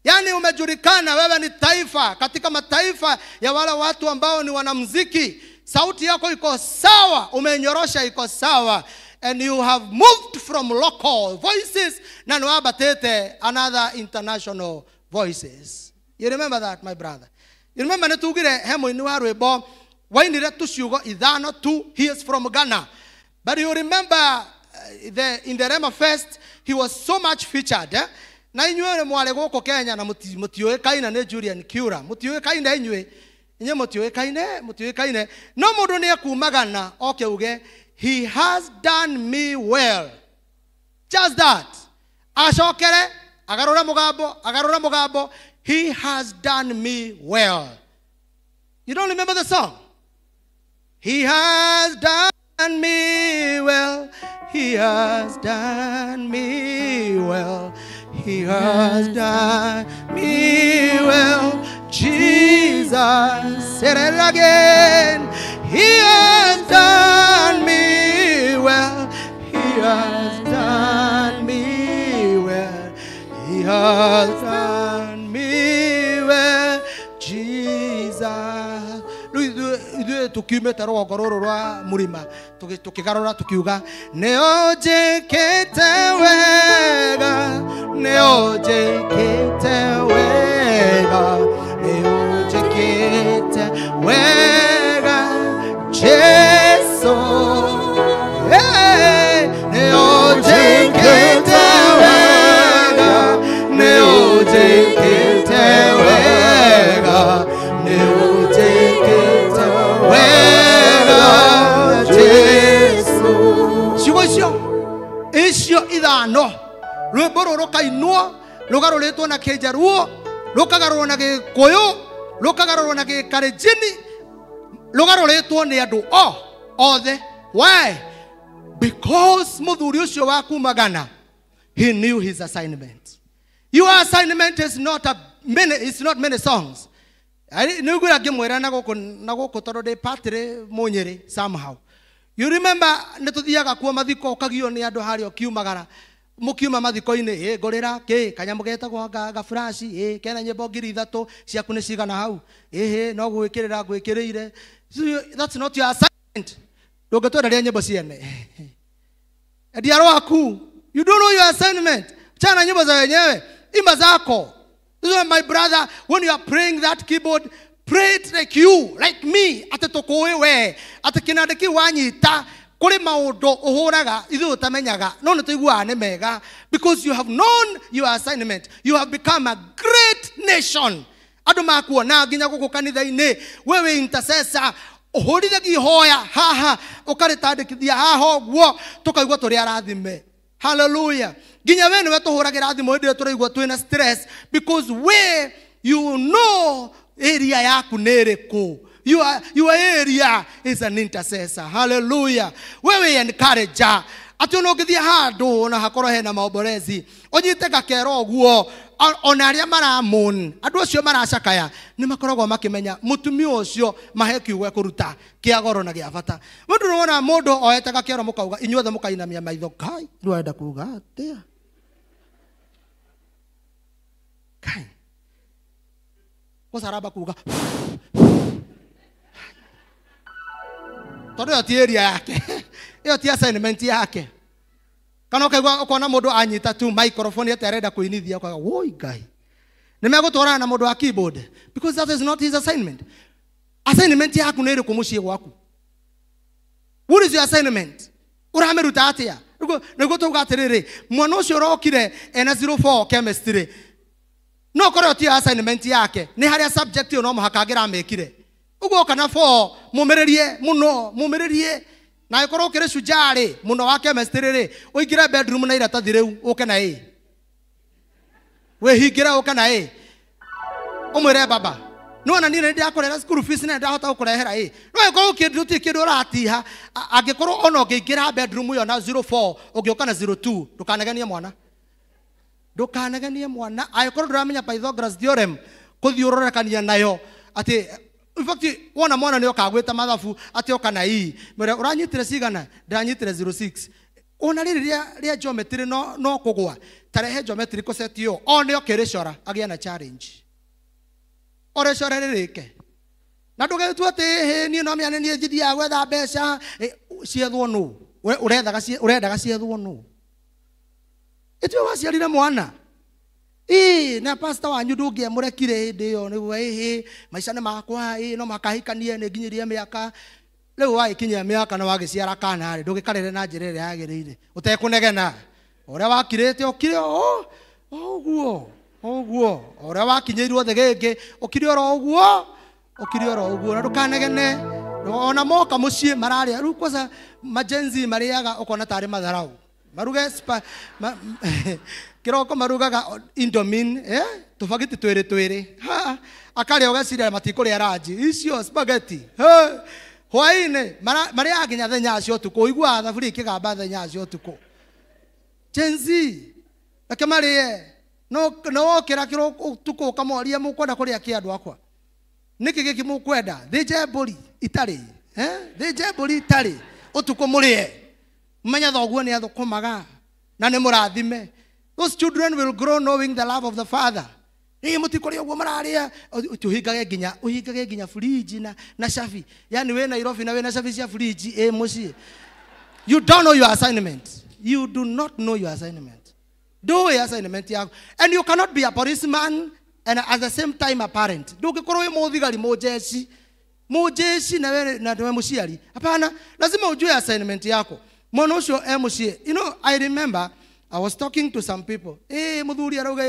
Yaani umejulikana wewe ni taifa katika mataifa ya wale watu ambao ni wanamuziki. Sauti yako iko sawa, umenyorosha iko sawa, and you have moved from local voices na nwabatete another international voices. You remember that, my brother? You remember nitugire he muini wa rwimbo wainire tu ciugo ithano tu. He is from Ghana. But you remember in the Rema Fest he was so much featured, eh? Na inyuĩ mwarĩ gũkũ Kenya na mũtiũĩkaine nĩ Julian Kiura. Mũtiũĩkaine inyuĩ. Inyuĩ mũtiũĩkaine, mũtiũĩkaine. No mũndũ nĩ ekumagana oke uge, he has done me well. Just that. Acokere, agarũre mũgambo, agarũre mũgambo. He has done me well. You don't remember the song? He has done me well. He has done me well. He has done me well. Jesus, said it again. He has done me well. He has done me well. He has done me well. Jesus. Ithuĩ tukiumĩte rũgongo rũrũ rwa mũrĩma, tũkĩgarũra tũkiuga, nĩũnjĩkĩte wega, nĩũnjĩkĩte wega, nĩũnjĩkĩte wega, Jesu. Nĩũnjĩkĩte wega, nĩũnjĩkĩte wega, nĩũnjĩkĩte wega, Jesu. Ciugo icio icio ithano, rwĩmbo rũrũ rũkainwo, rũgarũrĩtwo na kĩnjaruo, rũkagarũrwo na gĩkũyũ, rũkagarũrwo na gĩkarenjini, rũgarũrĩtwo nĩ andũ o othe. Why? Because mũthuri ũcio wa kuma Ghana, he knew his assignment. Your assignment is not a many, it's not many songs. Nĩngwĩra ngĩmwĩra na gũkũ tondũ ndĩ patĩrĩ Mũnyĩrĩ somehow. You remember nĩ tũthiaga kuo mathiko ũkagio nĩ andũ harĩa ũkiumagara. Mũkiuma mathiko-inĩ, ngũrĩra kĩ kanyamũ getagwo gaburaci, kena nyĩmbo 3,000 ciaku nĩ cigana hau. No gwĩkĩrĩra ngwĩkĩrĩire. So that's not your assignment. Ndũngĩtwenderia nyĩmbo ciene. Endia rwaku. You don't know your assignment. Chana nyimbo za wenyewe. Imba zako. This is my brother, when you are praying that keyboard, pray it like you, like me. Ate tũkũĩ we. Ate kĩnanda kĩu wanyita, kũrĩ maũndũ ũhũraga ithuĩ ũtamenyaga, no nĩ tũiguaga nĩ mega, because you have known your assignment. You have become a great nation. Andũ makuona nginya gũkũ kanitha-inĩ, we wĩ intercessor, ũhũrithagia ihoya haha, ũkarĩtandĩkithia haha ũguo, tũkaigua tũrĩ arathime. Hallelujah. Nginya we nĩwe tũhũragĩra thimũ hĩndĩ ĩrĩa tũraigua twĩna stress, because we, you know area yaku nĩ ĩrĩkũ. Your area is an intercessor. Hallelujah. Wewe encourager. Ati ona ũngĩthiĩ handũ ona hakorwo hena maomborezi, ũnyite gakero ũguo, ona arĩa maramon, andũ acio maracakaya, nĩ makoragwo makĩmenya mũtumia ũcio mahe kiugo ekũruta kĩa goro na gĩa bata. Mũndũ nĩwona mũndũ oete gakero mũkauga, inyuothe mũkainamia maitho, Kai, rĩu arenda kuga atĩa? Kai. Kwanza aramba kuga tondũ ĩyo ti area yake, ĩyo ti assignment yake. Kana ũkaigua ũkona mũndũ anyita tu microphone ate arenda kũinithia, ũkauga woi Ngai, nĩ megũtwarana na mũndũ wa keyboard, because that is not his assignment. Assignment yaku nĩ ĩrĩkũ mũciĩ gwaku? What is your assignment? Ũramĩruta atĩa? Nĩguo tauga atĩrĩrĩ, mwana ũcio ũrokire ena 04 chemistry, no korwo ti assignment yake, nĩ harĩa subject ĩyo no mũhaka angĩramĩkire. Ũguo kana 4 mũmĩrĩrie mũno, mũmĩrĩrie. Na angĩkorwo ũkĩrĩ shujaa rĩ, mũno wa chemistry rĩ, ũingĩre bedroom na iratathi rĩu, ũke na ĩ. Wĩhingĩre ũke na ĩ. Ũmwĩre baba, nĩwona niĩ nĩndĩrakũrehera school fees na nĩndahota gũkũrehera ĩ. No angĩkorwo kĩndũ gũtirĩ kĩndũ ũratiha, angĩkorwo ona ũngĩingĩra bedroom ĩyo na 04, ũngĩũka na 02, ndũkanegenie mwana. Ndũkanegenie mwana. Angĩkorwo ndũramenya Pythagoras theorem, kũthiũrũrũkania nayo, atĩ in fact, wona mwana nĩ oka gwĩta mathabu atĩ oka na ii, mwĩre ũranyitire cigana? Ndĩranyitire 06. Ona rĩrĩ rĩa geometry no kũgwa, ta rehe geometrical set ĩyo, one ũkĩrĩcora, agĩe na challenge. Ũrĩcore rĩrĩke. Na ndũgĩtue atĩ, hĩ, niĩ no menya nĩ niĩ njithiaga gwetha mbeca, ciethwo nũ? We ũrendaga ciethwo nũ? Ĩtiwe waciarire mwana. Ĩ, na pastor wanyu ndũngĩamũrekire hĩndĩ ĩyo, nĩguo, ĩ, maica nĩ makwa, ĩ, no makahikanie, nĩ nginyirie mĩaka. Rĩu wagĩkinyia mĩaka na wagĩciara kana rĩ, ndũgĩkarĩre na njĩra ĩrĩa yagĩrĩire, ũtekũnegena. Ũrĩa wakirĩte ũkire o ũguo, ũguo. Ũrĩa wakinyĩirwo thĩ gĩngĩ, ũkire oro ũguo, ũkire oro ũguo. Na ndũkanegene. Ona moka mũciĩ mararĩa, rĩu kwanza majenzi marĩaga ũkona tarĩ matharau. Maruge spa, kĩroko marugaga indomine, tũbagiti twĩrĩ twĩrĩ. Ha, akarĩa ũgeciria matikũrĩa ranji. Icio spaghetti. He, hwaĩ-inĩ, marĩaga nginya thaa inya cia ũtukũ. Ũiguaga thaburia ikĩgamba thaa inya cia ũtukũ. Gen Z, reke marĩe. No wokĩra kĩroko ũtukũ ũkamoria mũkwenda kũrĩa kĩ andũ akwa? Nĩkĩ gĩkĩ mũkwenda? Thĩnje mbũri itarĩ. Thĩnje mbũri itarĩ. Ũtukũ mũrĩe. Menya thoguo nĩ athũkũmaga na nĩ mũrathime. Those children will grow knowing the love of the father. Ĩ, mũtikũrĩa ũguo mararĩa. Ũhingage nginya, ũhingage nginya fridge na cabi. Yaani wĩ Nairobi na wĩna cabi cia fridge ĩ mũciĩ. You don't know your assignment. You do not know your assignment. Ndũĩ assignment yaku. And you cannot be a policeman and at the same time a parent. Ndũngĩkorwo wĩ mũthigari, mũjeshi. Mũjeshi na wewe na wewe mũciari. Hapana, lazima ujue assignment yako. Mwana ũcio e mũciĩ. You know, I remember I was talking to some people. Mũthuri arauga,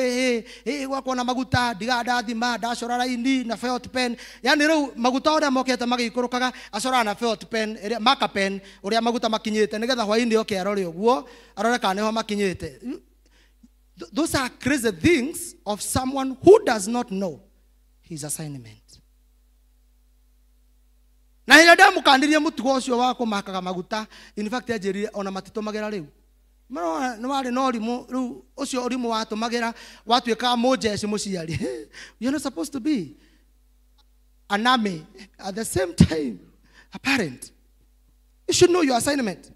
gwakwa na maguta, ndiga ndathima, ndacora raini na felt pen. Yaani rĩu maguta ũrĩa mokĩte magĩikũrũkaga, acoraga na felt pen, ĩrĩa marker pen, ũrĩa maguta makinyĩte, nĩgetha hwaĩ-inĩ oke arore ũguo, arore kana nĩho makinyĩte. Those are crazy things of someone who does not know his assignment. Na hĩndĩ ĩrĩa ndamũkanirie mũtugo ũcio wa kũmakaga maguta, in fact anjĩrire ona matitũmagĩra rĩu. Marona nĩ warĩ na ũrimũ, rĩu ũcio ũrimũ watũmagĩra watuĩkaga mũjeshi mũciari. You're not supposed to be an army at the same time a parent. You should know your assignment.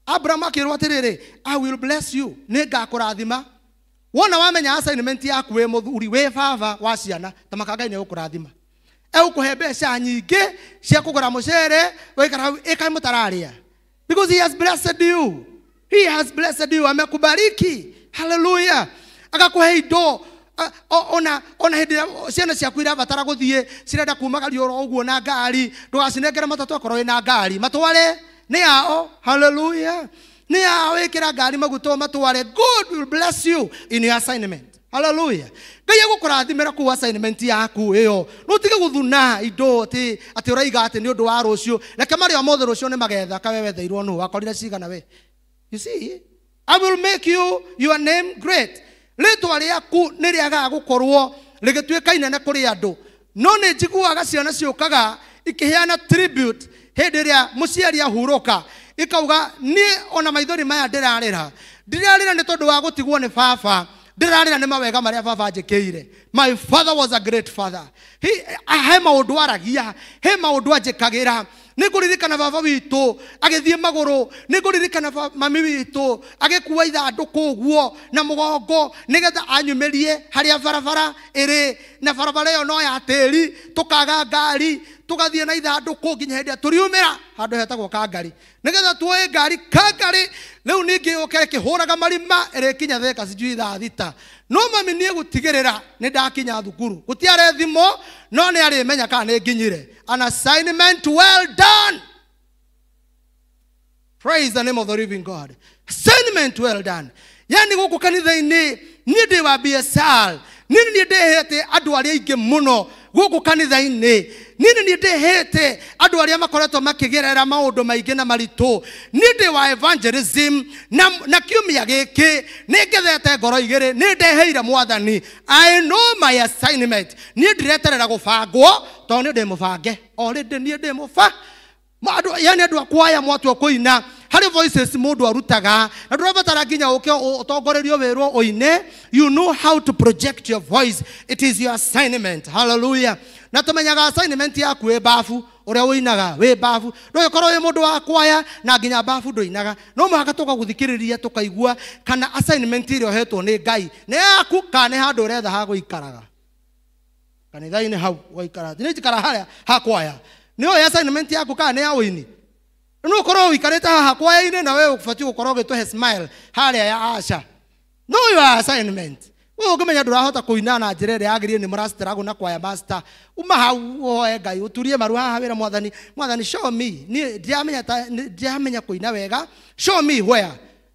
Abraham akĩrwo atĩrĩrĩ, I will bless you, nĩngakũrathima. Wona wamenya assignment yaku wĩ mũthuri, wĩ baba wa ciana, ta maka Ngai nĩegũkũrathima. Egũkũhe mbeca nyingĩ cia kũgũra mũcere, waikara hau, ĩka mũtararĩa. Because he has blessed you. He has blessed you. Amekubariki. Hallelujah. Akakuhe indo. Ona hĩndĩ ĩrĩa ciana ciaku irabatara gũthiĩ, cirenda kumagario oro ũguo na ngari, ndũgacinengere matatũ akorwo wĩna ngari. Matware nĩ yao. Hallelujah. Nĩ yao, ĩkĩra ngari maguta matware. God will bless you in your assignment. Hallelujah. Ngai egũkũrathimĩra kũu assignment yaku ĩyo. Nũtige gũthuna indo atĩ ũraiga atĩ nĩ ũndũ wa rũciũ. Reke marĩa mothe rũciũ nĩ magetha, kawe wetheirwo nũ, wakorire cigana we. You see, I will make you your name great. Rĩtwa rĩaku nĩ rĩagaga gũkorwo rĩgĩtuĩka inene kũrĩ andũ. No nĩ njiguaga ciana ciũkaga ikiheana tribute hĩndĩ ĩrĩa mũciari ahurũka ikauga niĩ ona maithori maya ndĩrarĩra ndĩrarĩra nĩ tondũ wa gũtigwo nĩ baba ndĩrarĩra nĩ mawega marĩa baba anjĩkĩire. My father was a great father. He maũndũ aragia, he maũndũ anjĩkagĩra. Nĩngũririkana baba witũ agĩthiĩ magũrũ, nĩngũririkana mami witũ agĩkua ithandũkũ ũguo na mũgongo nĩgetha anyumĩrie harĩa barabara ĩrĩ, na barabara ĩyo no ya tĩri, tũkaga ngari tũgathiĩ na ithandũkũ nginya hĩndĩ ĩrĩa tũriumĩra handũ hetagwo Kangari nĩgetha tuoe ngari Kangari. Rĩu ningĩ yũke ĩkĩhũraga marima ĩrĩkinya Thika sijui thaa thita. No mami niĩ gũtigĩrĩra nĩ ndakinya thukuru, gũtiarĩ thimũ no nĩ arĩmenya kana nĩ nginyire. An assignment well done. Praise the name of the living God. Assignment well done. Yani gũkũ kanitha-inĩ niĩ ndĩ wa BSL, niĩ nĩ ndĩhete andũ arĩa aingĩ mũno gũkũ kanitha-inĩ, niĩ nĩ ndĩhete andũ arĩa makoretwo makĩgerera maũndũ maingĩ na maritũ. Niĩ ndĩ wa evangelism na kiumia gĩkĩ nĩ ngethete ngoro igĩrĩ, nĩ ndeheire mwathani. I know my assignment. Niĩ ndireterera gũbangwo tondũ niĩ ndĩ mũbange already, niĩ ndĩ mũba yani andũ akwaya mwatua kũina harĩ voices mũndũ arutaga na ndũrabatara nginya ũke ũtongorerio wĩrwo ũine. You know how to project your voice. It is your assignment. Hallelujah. Na tũmenyaga assignment yaku wĩ babu, ũrĩa ũinaga wĩ babu. Ndũgĩkorwo wĩ mũndũ wa kwaya na nginya babu ndũinaga, no mũhaka tũgagũthikĩrĩria tũkaigua kana assignment ĩrĩa ũhetwo nĩ Ngai nĩ yaku kana nĩ handũ ũretha ha gũikaraga kanitha-inĩ hau ũgaikara. Nĩ njikara harĩa ha kwaya, nĩ ũĩ assignment yaku kana nĩ ya ũini. No ũkorwo ũikarĩte haha kwaya-inĩ na we ũbatiĩ gũkorwo ũgĩtũhe smile harĩa ya Asha. No your assignment. We ũngĩmenya ndũrahota kũina na njĩra ĩrĩa yagĩrĩire nĩ mũrastruggle na kwaya master, uma hau ũhoe Ngai ũturie maru haha wĩra mwathani, mwathani show me, niĩ ndiramenya kũina wega, show me where.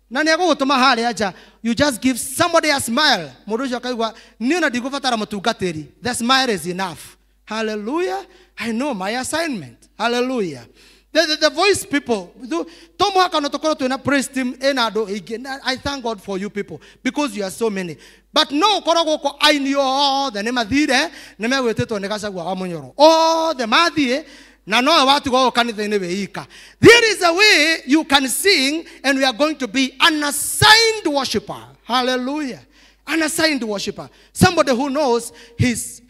Na nĩ egũgũtũma harĩa nja. You just give somebody a smile. Mũndũ ũcio akaigua niĩ ona ndigũbatara mũtungatĩri, the smile is enough. Hallelujah. I know my assignment. Hallelujah. The voice people, to mũhaka no tũkorwo twĩna praise team ĩna andũ aingĩ. I thank God for you people because you are so many. But no ũkorwo gũkũ aini othe nĩ mathire, nĩ megwĩtĩtwo nĩ Gachagua wa Mũnyoro. Othe mathiĩ na nowe watigwo kanitha-inĩ wĩ ika. There is a way you can sing and we are going to be an assigned worshiper. Hallelujah. An assigned worshiper, somebody who knows his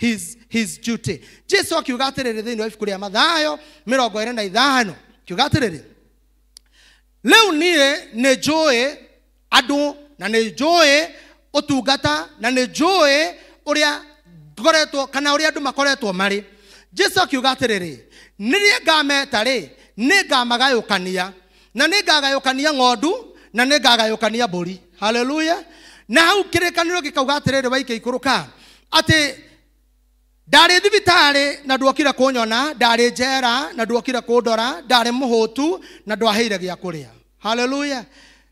duty. Jesu akiuga atĩrĩrĩ thĩinĩ wa ibuku rĩa Mathayo 25, akiuga atĩrĩrĩ, rĩu niĩ nĩ njũĩ andũ na nĩ njũĩ ũtungata na nĩ njũĩ ũrĩa ngoretwo kana ũrĩa andũ makoretwo marĩ. Jesu akiuga atĩrĩrĩ, nĩrĩa ngameta rĩ, nĩ ngamagayũkania, na nĩ ngagayũkania ng'ondu na nĩ ngagayũkania mbũri. Hallelujah. Na hau kĩrĩkanĩro gĩkauga atĩrĩrĩ waike ikũrũka atĩ ndarĩ thibitarĩ na ndwokire kũnyona, ndarĩ njera na ndwokire kũndora, ndarĩ mũhũtu na ndwaheire gĩa kũrĩa. Hallelujah.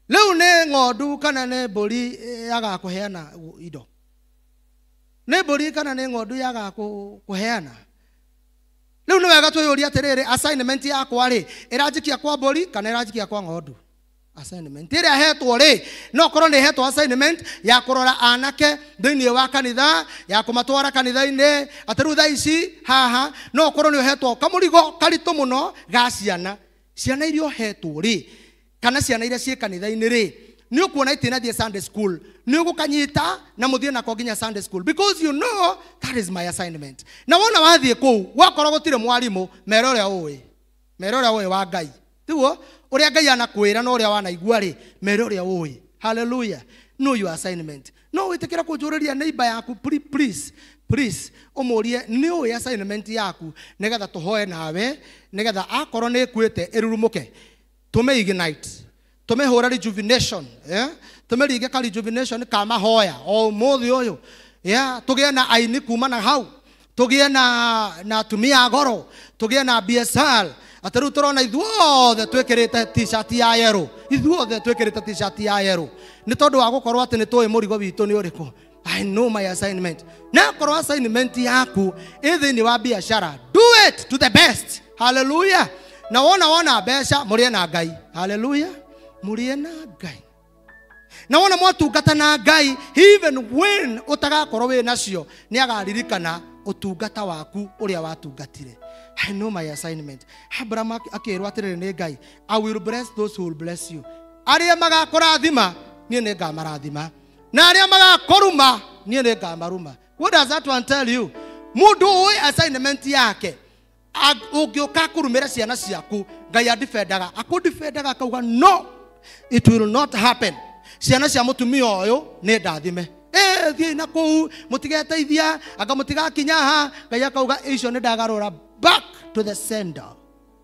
Rĩu nĩ ng'ondu kana nĩ mbũri yagaga kũheana indo? Nĩ mbũri kana nĩ ng'ondu yagaga kũheana? Rĩu nĩ wega twĩyũrie atĩrĩrĩ, assignment yakwa rĩ ĩranjikia kwa mbũri kana ĩranjikia kwa ng'ondu? Assignment ĩrĩa hetwo rĩ, no korwo nĩ hetwo assignment ya kũrora anake thĩinĩ wa kanitha, ya kũmatwara kanitha-inĩ, atĩ rĩu thaa ici haha no korwo nĩ ũhetwo kamũrigo karitũ mũno ga ciana. Ciana iria ũhetwo rĩ, kana ciana iria ciĩ kanitha-inĩ rĩ, nĩ ũkuona itinathiĩ Sunday school, nĩ ũgũkanyita na mũthiĩ nako nginya Sunday school because you know that is my assignment. Na wona wathiĩ kũu wakorwo gũtirĩ mwarimũ, mera ũrĩa ũĩ, mera ũrĩa ũĩ wa Ngai, tiguo ũrĩa Ngai anakwĩra na ũrĩa wanaigua rĩ, mera ũrĩa ũĩ. Hallelujah. Know your assignment. No wĩtĩkĩra kũnjũrĩria neighbor yaku, please, please, ũmũrie nĩ ũĩ assignment yaku nĩgetha tũhoe nawe, nĩgetha akorwo nĩ ĩkuĩte ĩrurumũke, tũme ignite, tũmĩhũra rejuvenation, tũmĩringe ka rejuvenation ka mahoya o ũmũthĩ ũyũ, tũgĩe na aini kuma na hau, tũgĩe na atumia a goro, tũgĩe na BSL. Atĩ rĩu tũrona ithuothe twĩkĩrĩte t-shirt ya yellow, ithuothe twĩkĩrĩte t-shirt ya yellow nĩ tondũ wa gũkorwo atĩ nĩ tũĩ mũrigo witũ nĩ ũrĩkũ. I know my assignment. Na akorwo assignment yaku ĩ thĩinĩ wa biashara, do it to the best. Hallelujah. Na wona mbeca mũrĩe na Ngai. Hallelujah. Mũrĩe na Ngai. Na wona mwatungata na Ngai, even when ũtagakorwo wĩ nacio, nĩ agaririkana ũtungata waku ũrĩa watungatire. I know my assignment. Abraham akĩrwo atĩrĩrĩ nĩ Ngai, I will bless those who will bless you. Arĩa magakũrathima niĩ nĩ ngamarathima, na arĩa magakũruma niĩ nĩ ngamaruma. What does that one tell you? Mũndũ ũĩ assignment yake, ũngĩũka kũrumĩra ciana ciaku, Ngai adifendaga, akũdifendaga akauga no, it will not happen. Ciana cia mũtumia ũyũ nĩ ndathime. Thiĩ na kũu mũtigeteithia, anga mũtigakinya ha. Ngai akauga icio nĩ ndagarũra back to the sender.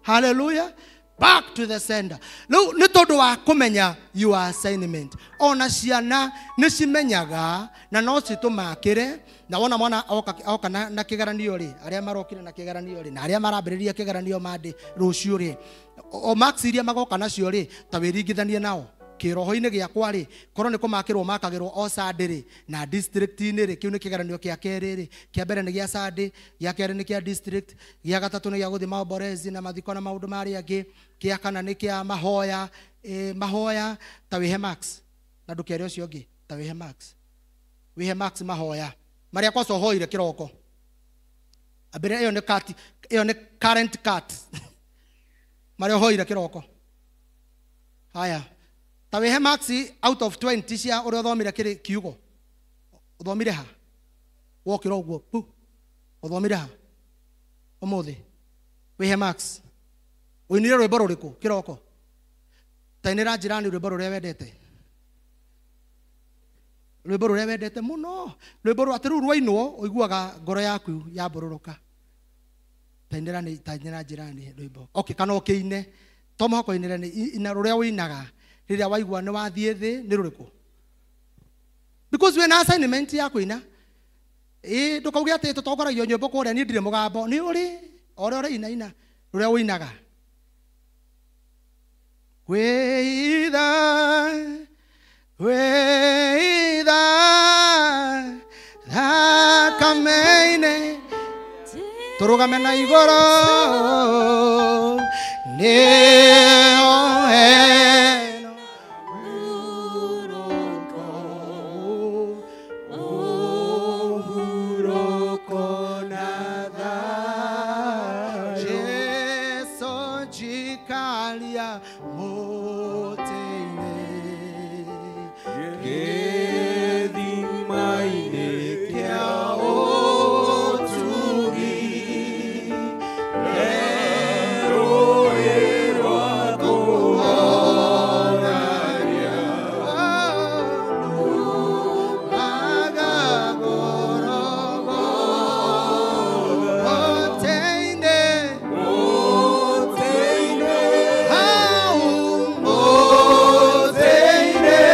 Hallelujah. Back to the sender. Rĩu nĩ tondũ wa kũmenya your assignment. Ona ciana nĩ cimenyaga na no citũmakĩre. Na wona mwana oka na kĩgeranio rĩ, arĩa marokire na kĩgeranio rĩ, na arĩa marambĩrĩria kĩgeranio mandĩ rũciũ rĩ, o marks iria magoka nacio rĩ, ta wĩringithanie nao kĩroho-inĩ gĩakwa rĩ, korwo nĩ kũmakĩrwo makagĩrwo o Sunday rĩ, na district-inĩ rĩ, kĩu nĩ kĩgeranio kĩa kerĩ rĩ, kĩa mbere nĩ gĩa Sunday, gĩa kerĩ nĩ kĩa district, gĩa gatatũ nĩ gĩa gũthiĩ maomborezi na mathiko na maũndũ marĩa angĩ, kĩa kana nĩ kĩa mahoya, mahoya ta wĩhe marks, na ndũkere ũcio ũngĩ, ta wĩhe marks, wĩhe marks mahoya marĩa kwaca ũhoire kĩroko. Ambĩrĩria ĩyo nĩ cut, ĩyo nĩ current cut marĩa ũhoire kĩroko. Haya, ta wĩhe marks out of 20 cia ũrĩa ũthomire kĩrĩ kiugo. Ũthomire ha? Wokĩra ũguo pu. Ũthomire ha? Ũmũthĩ. Wĩhe marks. Ũinire rwĩmbo rũrĩkũ kĩroko? Ta inĩra njirani rwĩmbo rũrĩa wendete. Rwĩmbo rũrĩa wendete mũno. Rwĩmbo rwa atĩ rĩu rwainwo ũiguaga ngoro yaku yambũrũrũka. Ta inĩra njirani rwĩmbo. Okay, kana ũkĩine. To mũhaka ũinĩre nĩ ina rũrĩa ũinaga. Rĩrĩa waigua nĩ wathiĩ thĩ nĩ rũrĩkũ? Because wĩna assignment ya kũina. Ndũkauge atĩ tũtongoragio nyĩmbo kũrĩa niĩ ndirĩ mũgambo. Nĩ ũrĩ o ũrĩa ũraina ina rũrĩa ũinaga. Wĩitha, wĩitha thakame-inĩ, tũrũgame na igũrũ nĩyo ĩno. Ũhurũko na thayũ. Jesũ njikaria mũtĩ-inĩ, Gĩthima-inĩ kĩa ũtugi, rũĩ rwa kũhonania, magagorogo mũtĩ-inĩ, mũtĩ-inĩ, hau mũtĩ-inĩ,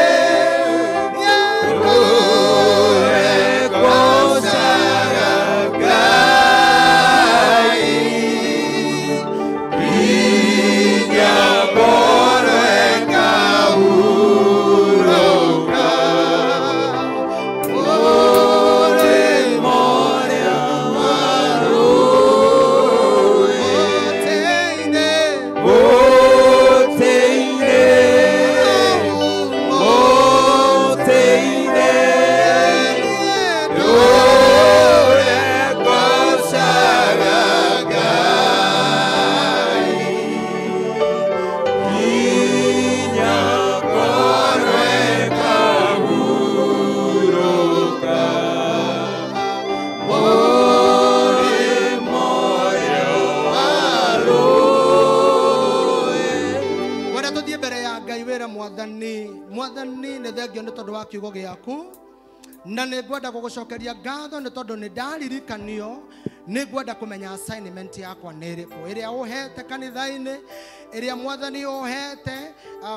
ngũcaga Ngai, nginya ngorwe ngahurũka, mũrĩmo ũrĩa wa rũĩ. Mũtĩ-inĩ, Mũtĩ-inĩ, mũtĩ-inĩ, ndũre ngũcaga Ngai, nginya ngorwe ngahurũka, mũrĩmo ũrĩa wa rũĩ. Wenda tũthiĩ mbere ya Ngai wĩre Mwathani, Mwathani nĩ thengio nĩ tondũ wa kiugo gĩaku, na nĩ ngwenda gũgũcokeria ngatho nĩ tondũ nĩ ndaririkanio, nĩ ngwenda kũmenya assignment yakwa nĩ ĩrĩkũ, ĩrĩa ũhete kanitha-inĩ, ĩrĩa Mwathani ũhete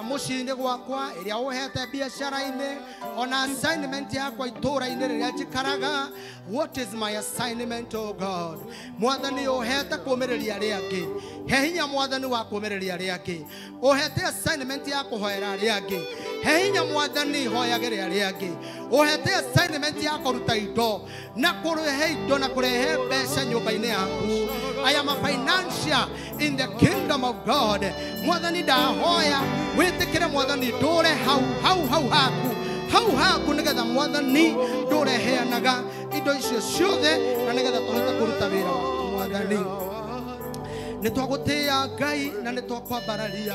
mũciĩ-inĩ gwakwa, ĩrĩa ũhete biacara-inĩ, ona assignment yakwa itũũra-inĩ rĩrĩa njikaraga. What is my assignment, oh God? Mwathani ũhete kũũmĩrĩria arĩa angĩ, he hinya Mwathani wa kũũmĩrĩria arĩa angĩ, ũhete assignment ya kũhoera arĩa angĩ, he hinya Mwathani hoyagĩre arĩa angĩ, ũhete assignment ya kũruta indo na kũrehe indo na kũrehe mbeca nyũmba-inĩ yaku. I am a financier in the kingdom of God. Mwathani ndahoya wĩtĩkĩre Mwathani ndũre hau hau hau haku hau haku, nĩgetha Mwathani ndũre heanaga indo icio ciothe, na nĩgetha tũhote kũruta wĩra waku Mwathani. Nĩ twagũtĩĩa Ngai na nĩ twakwambararia.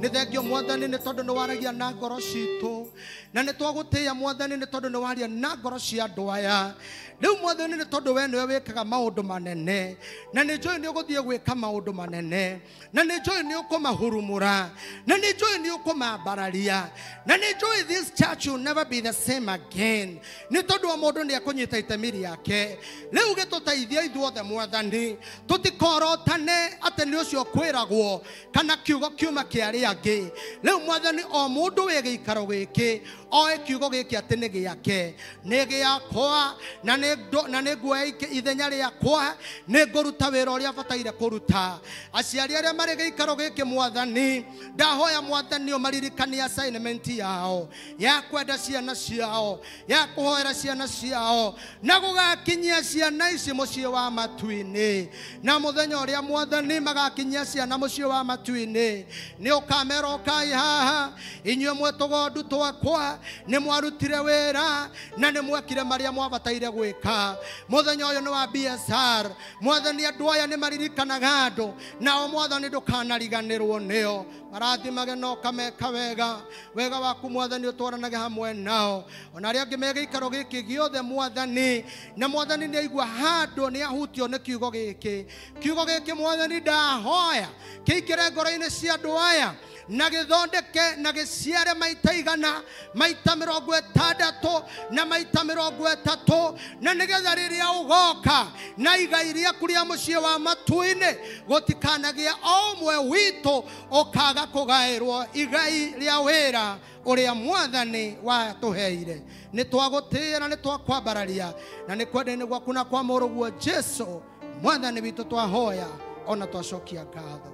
Nĩ thengio Mwathani nĩ tondũ nĩ waragia na ngoro citũ, na nĩ twagũtĩĩa Mwathani nĩ tondũ nĩ waria na ngoro cia andũ aya. Rĩu Mwathani nĩ tondũ we nĩwe wĩkaga maũndũ manene, na nĩ njũĩ nĩ ũgũthiĩ gwĩka maũndũ manene, na nĩ njũĩ nĩ ũkũmahurumũra, na nĩ njũĩ nĩ ũkũmambararia, na nĩ njũĩ this church will never be the same again, nĩ tondũ o mũndũ nĩ ekũnyita itemi rĩake. Rĩu gĩtũteithie ithuothe Mwathani, tũtikorotane atĩ nĩ ũcio kwĩragwo kana kiugo kiuma kĩa arĩa angĩ. Rĩu Mwathani o mũndũ wĩ gĩikaro gĩkĩ oe kiugo gĩkĩ atĩ nĩ gĩake, nĩ gĩakwa, na nĩ nguoya ithenya rĩakwa, nĩ ngũruta wĩra ũrĩa bataire kũruta. Aciari arĩa marĩ gĩikaro gĩkĩ Mwathani, ndahoya Mwathani ũmaririkanie assignment yao ya kwenda ciana ciao, ya kũhoera ciana ciao, na gũgakinyia ciana ici mũciĩ wa matu-inĩ. Na mũthenya ũrĩa Mwathani magakinyia ciana mũciĩ wa matu-inĩ, nĩ ũkamera ũkai haha inyuĩ mwĩ tũgondu twakwa, nĩ mwarutire wĩra na nĩ mwekire marĩa mwabataire gwĩka. Mũthenya ũyũ nĩ wa BSR. Mwathani andũ aya nĩ maririkanaga andũ, nao Mwathani ndũkanariganĩrwo nĩo. Marathimage na ũkameka wega, wega waku Mwathani ũtwaranage hamwe nao, ona arĩa angĩ me gĩikaro gĩkĩ gĩothe Mwathani. Na Mwathani nĩ aigua handũ nĩ ahutio nĩ kiugo gĩkĩ. Kiugo gĩkĩ Mwathani ndahoya kĩingĩre ngoro-inĩ cia andũ aya, na gĩthondeke na gĩciare maita 100, maita 60 na maita 30, na nĩgetha rĩrĩa ũgoka na igai rĩaku rĩa mũciĩ wa matu-inĩ gũtikanagia o ũmwe witũ ũkaga kũgaĩrwo igai rĩa wĩra ũrĩa Mwathani watũheire. Nĩ twagũtĩĩa na nĩ twakwambararia, na nĩ kwenda-inĩ gwaku na kwa mũrũguo Jesũ Mwathani witũ twahoya ona twacokia ngatho.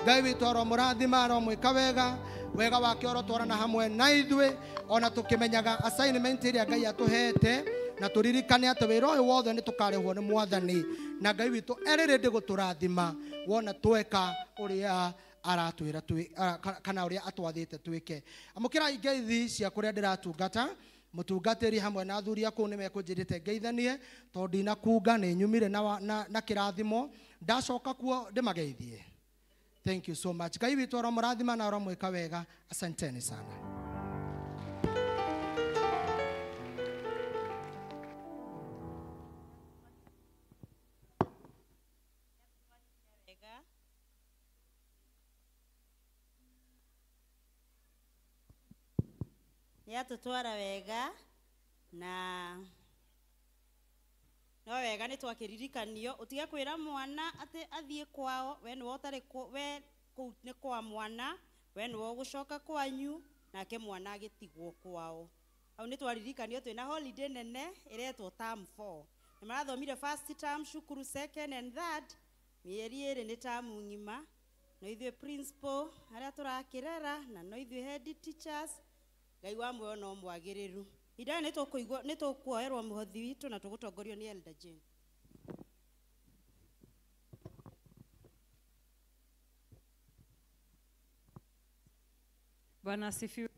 Ngai witũ aromũrathima, aromwĩka wega, wega wake orotwarana hamwe na ithuĩ, ona tũkĩmenyaga assignment ĩrĩa Ngai atũhete, na tũririkane atĩ wĩra ũyũ wothe nĩ tũkarĩhwo nĩ Mwathani, na Ngai witũ erĩrĩ gũtũrathima wona tweka ũrĩa aratwĩra kana ũrĩa atwathĩte twĩke. Amũkĩrai ngeithi cia kũrĩa ndĩratungata. Mũtungatĩri hamwe na athuri a kũu nĩ mekũnjĩrĩte ngeithanie, tondũ ndinakunga nĩ nyumire na kĩrathimo, ndacoka kuo ndĩmageithie. Thank you so much. Ngai witũ aromũrathima na aromwĩka wega. Asanteni sana. Nĩatũtwara wega na no wega nĩ twakĩririkanio ũtige kwĩra mwana atĩ athiĩ kwao, we nĩwe ũtarĩ we kũu nĩ kwa mwana, we nĩwe ũgũcoka kwanyu, nake mwana agĩtigwo kwao. Hau nĩ twaririkanio twĩna holiday nene ĩretwo term 4. Nĩ marathomire first term cukuru, second and third, mĩeri ĩrĩ nĩ term ng'ima. No ithuĩ principal arĩa tũrakĩrera na no ithuĩ head teachers, Ngai wa muoyo no mwagĩrĩru. Ihinda rĩrĩ nĩtũkũigua nĩtũkuoerwo mũhothi witũ na tũgũtongorio nĩ Elder Jane. Bwana asifiwe.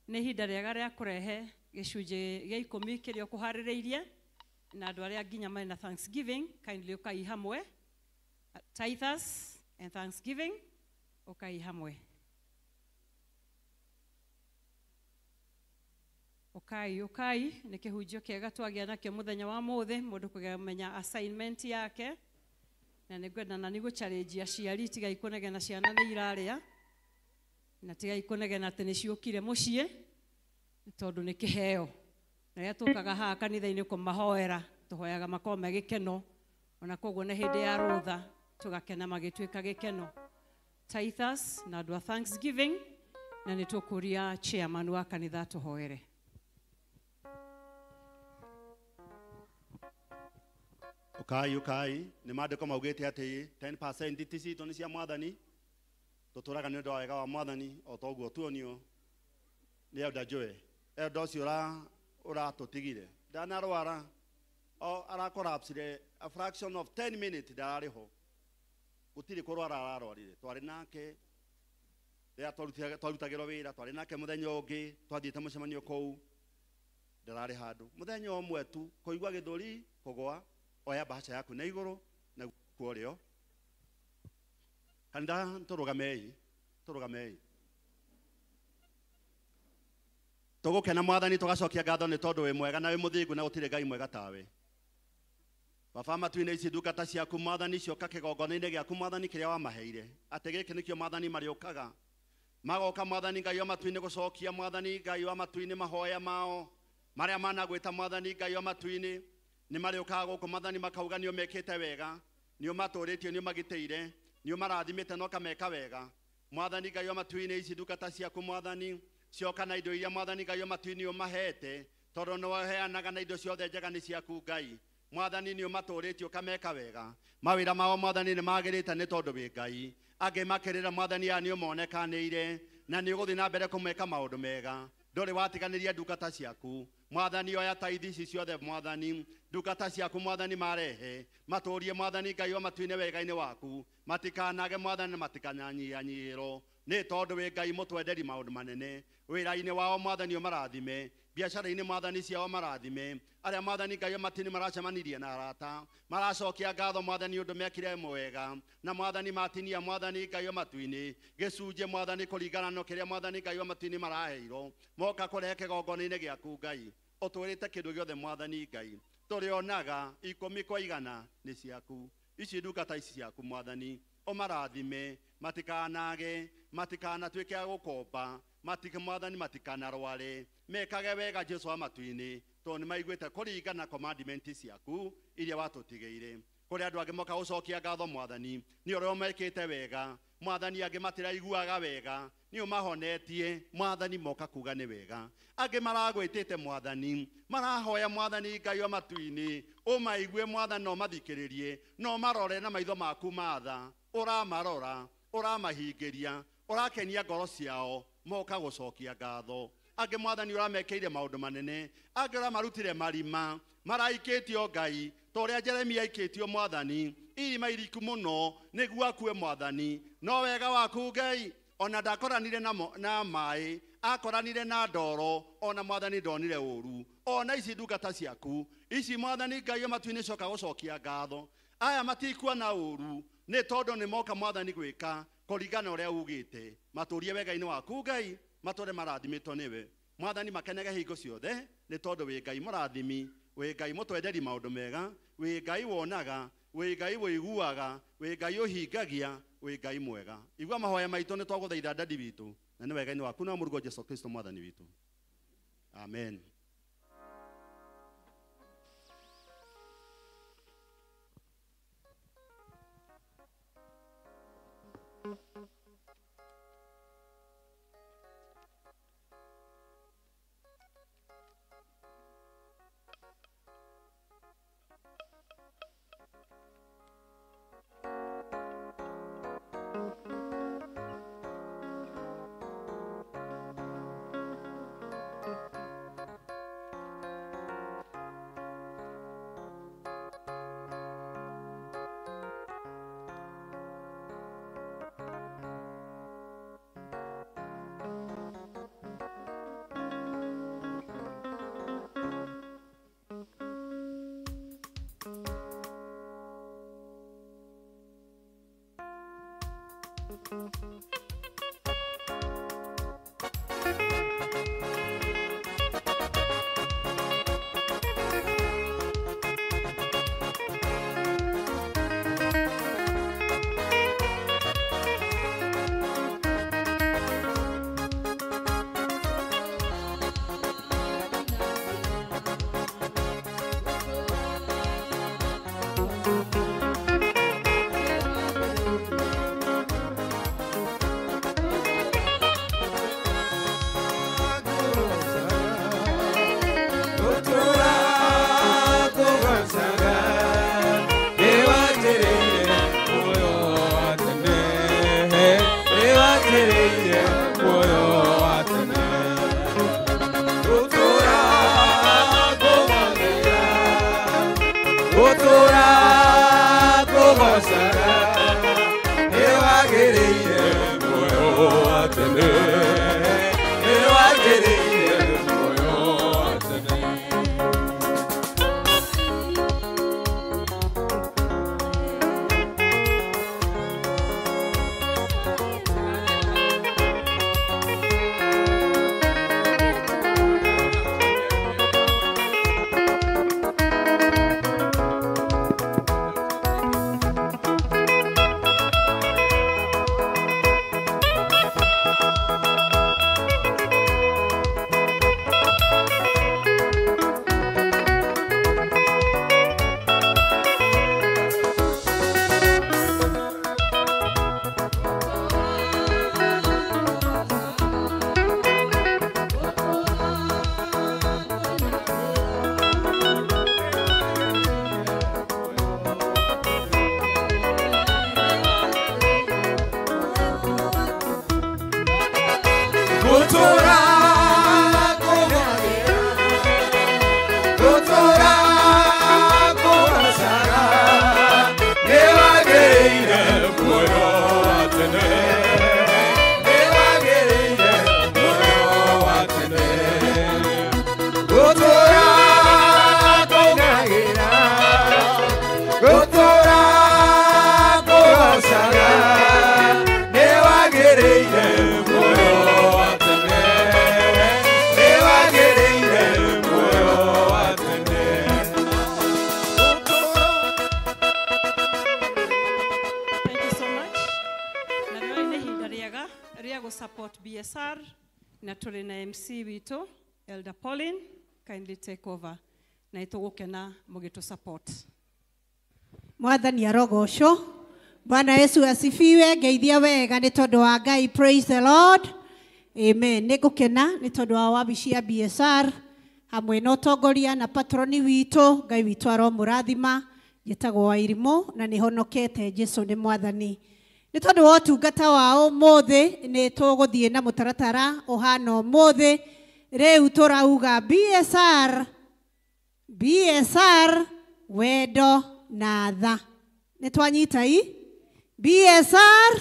Nĩ ihinda rĩega rĩa kũrehe gĩcunjĩ gĩa 10 kĩrĩa ũkũharĩrĩirie, na andũ arĩa nginya marĩ na Thanksgiving kindly ũkai hamwe. Tithers and Thanksgiving ũkai hamwe. Ũkai ũkai nĩ kĩhunjio kĩega twagĩa nakĩo mũthenya wa mũthĩ, mũndũ kũmenya assignment yake, na nĩ ngwenda na nĩ gũ-challenge aciari tigai kũnegena ciana nĩ irarĩa, na tigai kũnegena atĩ nĩ ciũkire mũciĩ, tondũ nĩ kĩheo. Na rĩrĩa tũkaga haha kanitha-inĩ kũmahoera, tũhoyaga makorwo me gĩkeno, ona koguo nĩ hĩndĩ ya rũtha tũgakena magĩtuĩka gĩkeno. Tithers na andũ a Thanksgiving, na nĩ tũkũria chairman wa kanitha tũhoere. Ũkai ũkai nĩ maandĩko maugĩte atĩ 10% ti citũ nĩ cia Mwathani, tũtũraga nĩ ũndũ wa wega wa Mwathani o ta ũguo tuonio nĩ Elder Joe. Elder ũcio ũratũtigire ndanarwara, o arakorapsire a fraction of 10 minutes ndararĩ ho, gũtirĩ kũrwara ararwarire. Twarĩ nake rĩrĩa twarutagĩrwo wĩra, twarĩ nake mũthenya ũngĩ twathiĩte mũcemanio kũu, ndararĩ handũ. Mũthenya ũmwe tu kũigua gĩthũri kũgwa, oya bahasha yaku na igũrũ na guoko ũrĩo Kanitha tũrũgamei, tũrũgamei. Tũgũkena mwathani tũgacokia ngatho nĩ tondũ wĩ mwega na wĩ mũthingu na gũtirĩ Ngai mwega tawe. Baba matu-inĩ ici ndungata ciaku mwathani cioka kĩgongona-inĩ gĩaku mwathani kĩrĩa wamaheire atĩ gĩkĩ nĩkĩo mwathani marĩũkaga magoka mwathani Ngai wa matu-inĩ gũcokia mwathani Ngai wa matu-inĩ mahoya mao marĩa managwĩta mwathani Ngai wa matu-inĩ nĩ marĩũkaga gũkũ mwathani makauga nĩ ũmekĩte wega nĩ ũmatũrĩtie nĩ ũmagitĩire nĩ ũmarathimĩte na ũkameka wega mwathani Ngai wa matu-inĩ ici ndungata ciaku mwathani cioka na indo iria mwathani Ngai wa matu-inĩ ũmahete tondũ nĩ waheanaga na indo ciothe njega nĩ ciaku Ngai mwathani nĩ ũmatũrĩtie ũkameka wega mawĩra mao mwathani nĩ magĩrĩte nĩ tondũ wĩ Ngai angĩ makĩrĩra mwathani aya nĩ ũmonekanĩire na nĩ ũgũthiĩ na mbere kũmeka maũndũ mega ndũrĩ watiganĩria ndungata ciaku mwathani oya taithi ici ciothe mwathani ndungata ciaku mwathani marehe matũrie mwathani Ngai wa matu-inĩ wega-inĩ waku matikanage mwathani matikanyanyihanyihĩrwo nĩ tondũ wĩ Ngai mũtwenderi maũndũ manene wĩra-inĩ wao mwathani ũmarathime biacara-inĩ mwathani ciao marathime arĩa mwathani Ngai wa matu-inĩ maracemanirie na arata maracokia ngatho mwathani ũndũ mekire mwega na mwathani matinia mwathani Ngai wa matu-inĩ gĩcunjĩ mwathani kũringana na kĩrĩa mwathani Ngai wa matu-inĩ maraheirwo moka kũrehe kĩgongona-inĩ gĩaku Ngai ũtwĩrĩte kĩndũ gĩothe mwathani Ngai tũrĩonaga 10 kwa 100 nĩ ciaku ici ndungata ici ciaku mwathani ũmarathime matikanage matikanatuĩke a gũkomba mwathani matikanarware mekage wega Jesu wa matu-inĩ tondũ nĩ maiguĩte kũringana commandment ciaku iria watũtigĩire kũrĩ andũ angĩ moka gũcokia ngatho mwathani nĩ ũrĩa ũmekĩte wega mwathani angĩ matiraiguaga wega nĩ ũmahonetie mwathani moka kuga nĩ wega angĩ maragwĩtĩte mwathani marahoya mwathani Ngai wa matu-inĩ ũmaigue mwathani no mathikĩrĩrie no marore na maitho maku matha ũramarora ũramahingĩria ũrakenia ngoro ciao moka gũcokia ngatho angĩ mwathani ũramekĩire maũndũ manene angĩ ũramarutire marima maraikĩtio Ngai ta ũrĩa Jeremia aikĩtio mwathani irima iriku mũno nĩguo akue mwathani no wega waku Ngai ona ndakoranire na maĩ akoranire na ndoro ona mwathani ndonire ũru ona ici ndungata ciaku ici mwathani Ngai wa matu-inĩ coka gũcokia ngatho aya matikuona ũru nĩ tondũ nĩ moka mwathani gwĩka kũringana ũrĩa ugĩte matũrie wega-inĩ waku Ngai matũre marathimĩtwo nĩwe mwathani makenege hingo ciothe nĩ tondũ wĩ Ngai mũrathimi wĩ Ngai mũtwenderi maũndũ mega wĩ Ngai wonaga wĩ Ngai wĩiguaga wĩ Ngai ũhingagia wĩ Ngai mwega igua mahoya maitũ nĩ twagũthaitha ndadi witũ na nĩ wega-inĩ waku na mũrugo Jesu Kristo mwathani witũ amen. Rĩa gũ support BSR na tũrĩ na MC witũ Elder Pauline, kindly take over na nĩtũgũkena mũgĩtũ support. Mwathani arogocwo. Bwana Yesu asifiwe. Ngeithia wega nĩ tondũ wa Ngai. Praise the Lord. Amen. Nĩ ngũkena nĩ tondũ wa wabici ya BSR hamwe na ũtongoria na patroni witũ. Ngai witũ aromũrathima. Njĩtagwo Wairimũ na nĩ honokete. Jesu nĩ mwathani. Nĩ tondũ wa ũtungata wa ũmũthĩ nĩ tũgũthiĩ na mũtaratara ũhana ũmũthĩ. Rĩu tũrauga BSR, BSR wendo na tha. Nĩ twanyita i BSR.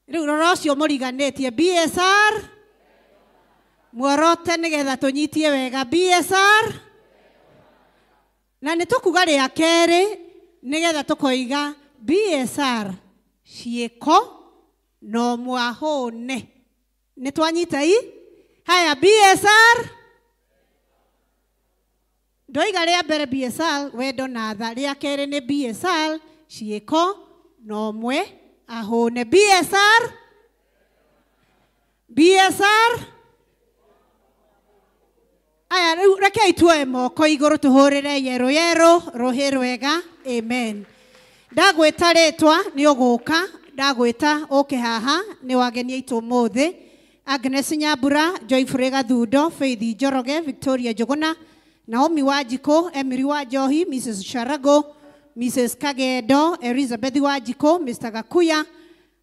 Rĩu rora ũcio mũriganĩtie BSR muorote nĩgetha tũnyitie wega BSR. Na nĩ tũkuga rĩa kerĩ nĩgetha tũkoiga BSR ciĩko no mwahũne. Nĩ twanyita i haya BSR. Ndoiga rĩa mbere BSR wendo na tha, rĩa kerĩ nĩ BSR ciĩko no mwe ahũne. BSR, BSR. Aya rĩu rekei tuoe moko igũrũ tũhũrĩre yero yero rũhĩ rwega. Amen. Ndagwĩta rĩtwa nĩ ũgũka, ndagwĩta ũke haha nĩ wageni aitũ ũmũthĩ. Agnes Nyambura, Joyfrey Gathundo, Faith Njoroge, Victoria Njuguna, Naomi Wanjikũ, Emily Wanjohi, Mrs. Sharago, Mrs. Kagendo, Elizabeth Wanjikũ, Mr. Gakuya,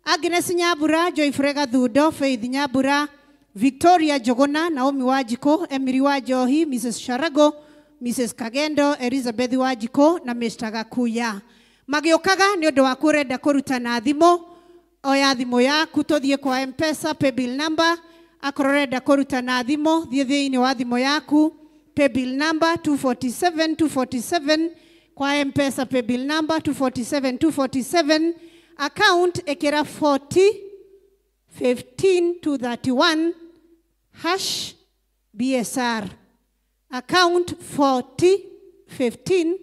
Agnes Nyambura, Joyfrey Gathundo, Faith Nyambura, Victoria Njuguna, Naomi Wanjikũ, Emily Wanjohi, Mrs. Sharago, Mrs. Kagendo, Elizabeth Wanjikũ na Mr. Gakuya. Magĩũkaga nĩ ũndũ waku ũrenda kũruta na thimũ, oya thimũ yaku tũthiĩ kwa M-Pesa paybill number. Akorwo ũrenda kũruta na thimũ, thiĩ thĩinĩ wa thimũ yaku paybill number 247 247 kwa M-Pesa paybill number 247 247, account ĩkĩra 40 15 231 hash BSR. Account 40 15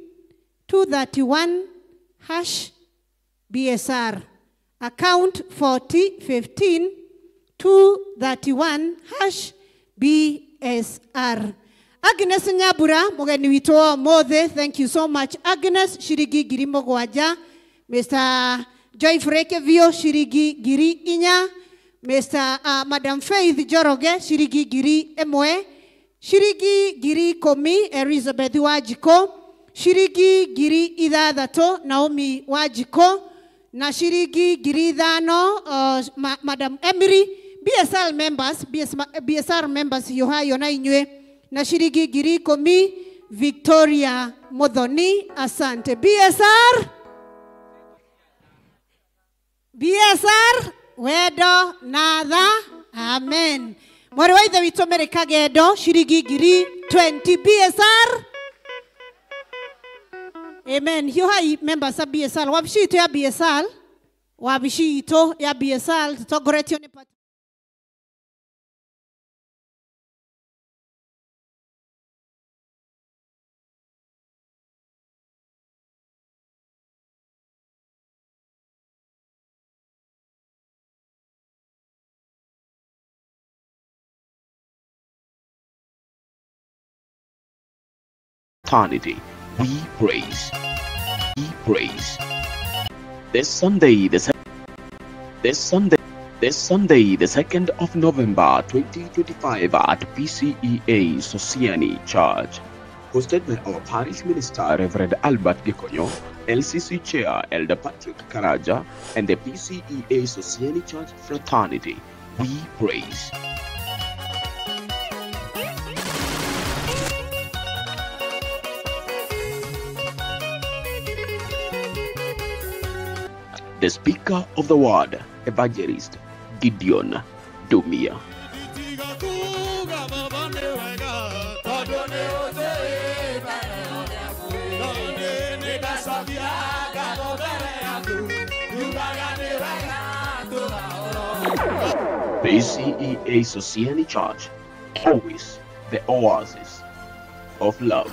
231 hash BSR. Account 40 15 231 hash BSR. Agnes Nyambura mugeni witũ wa ũmũthĩ, thank you so much Agnes, ciringi 7,000. Mr. Joyfrey Kevio ciringi 4,000. Mr. Madam Faith Njoroge ciringi 1,000. Ciringi 10,000 Elizabeth Wanjikũ, ciringi 6,000 Naomi Wanjikũ na ciringi 5,000 Madam Emily. BSR members, BSR members hiũhayo na inyuĩ na ciringi 10,000 Victoria Muthoni. Asante. BSR, BSR wendo na tha. Amen. Mwarĩ wa ithe witũ Mary Kagendo ciringi 20,000 BSR. Amen. Hiũhai members a BSR, wabici itũ ya BSR, wabici itũ ya BSR tũtongoretio nĩ Eternity, we praise. We praise. This Sunday, this Sunday, the 2nd of November, 2025 at PCEA Sosiani Church, hosted by our parish minister, Reverend Albert Gikonyo, LCC Chair, Elder Patrick Karaja, and the PCEA Sosiani Church Fraternity. We praise. The speaker of the word, Evangelist Gideon Dumia. PCEA Sosiani Church, always the oasis of love.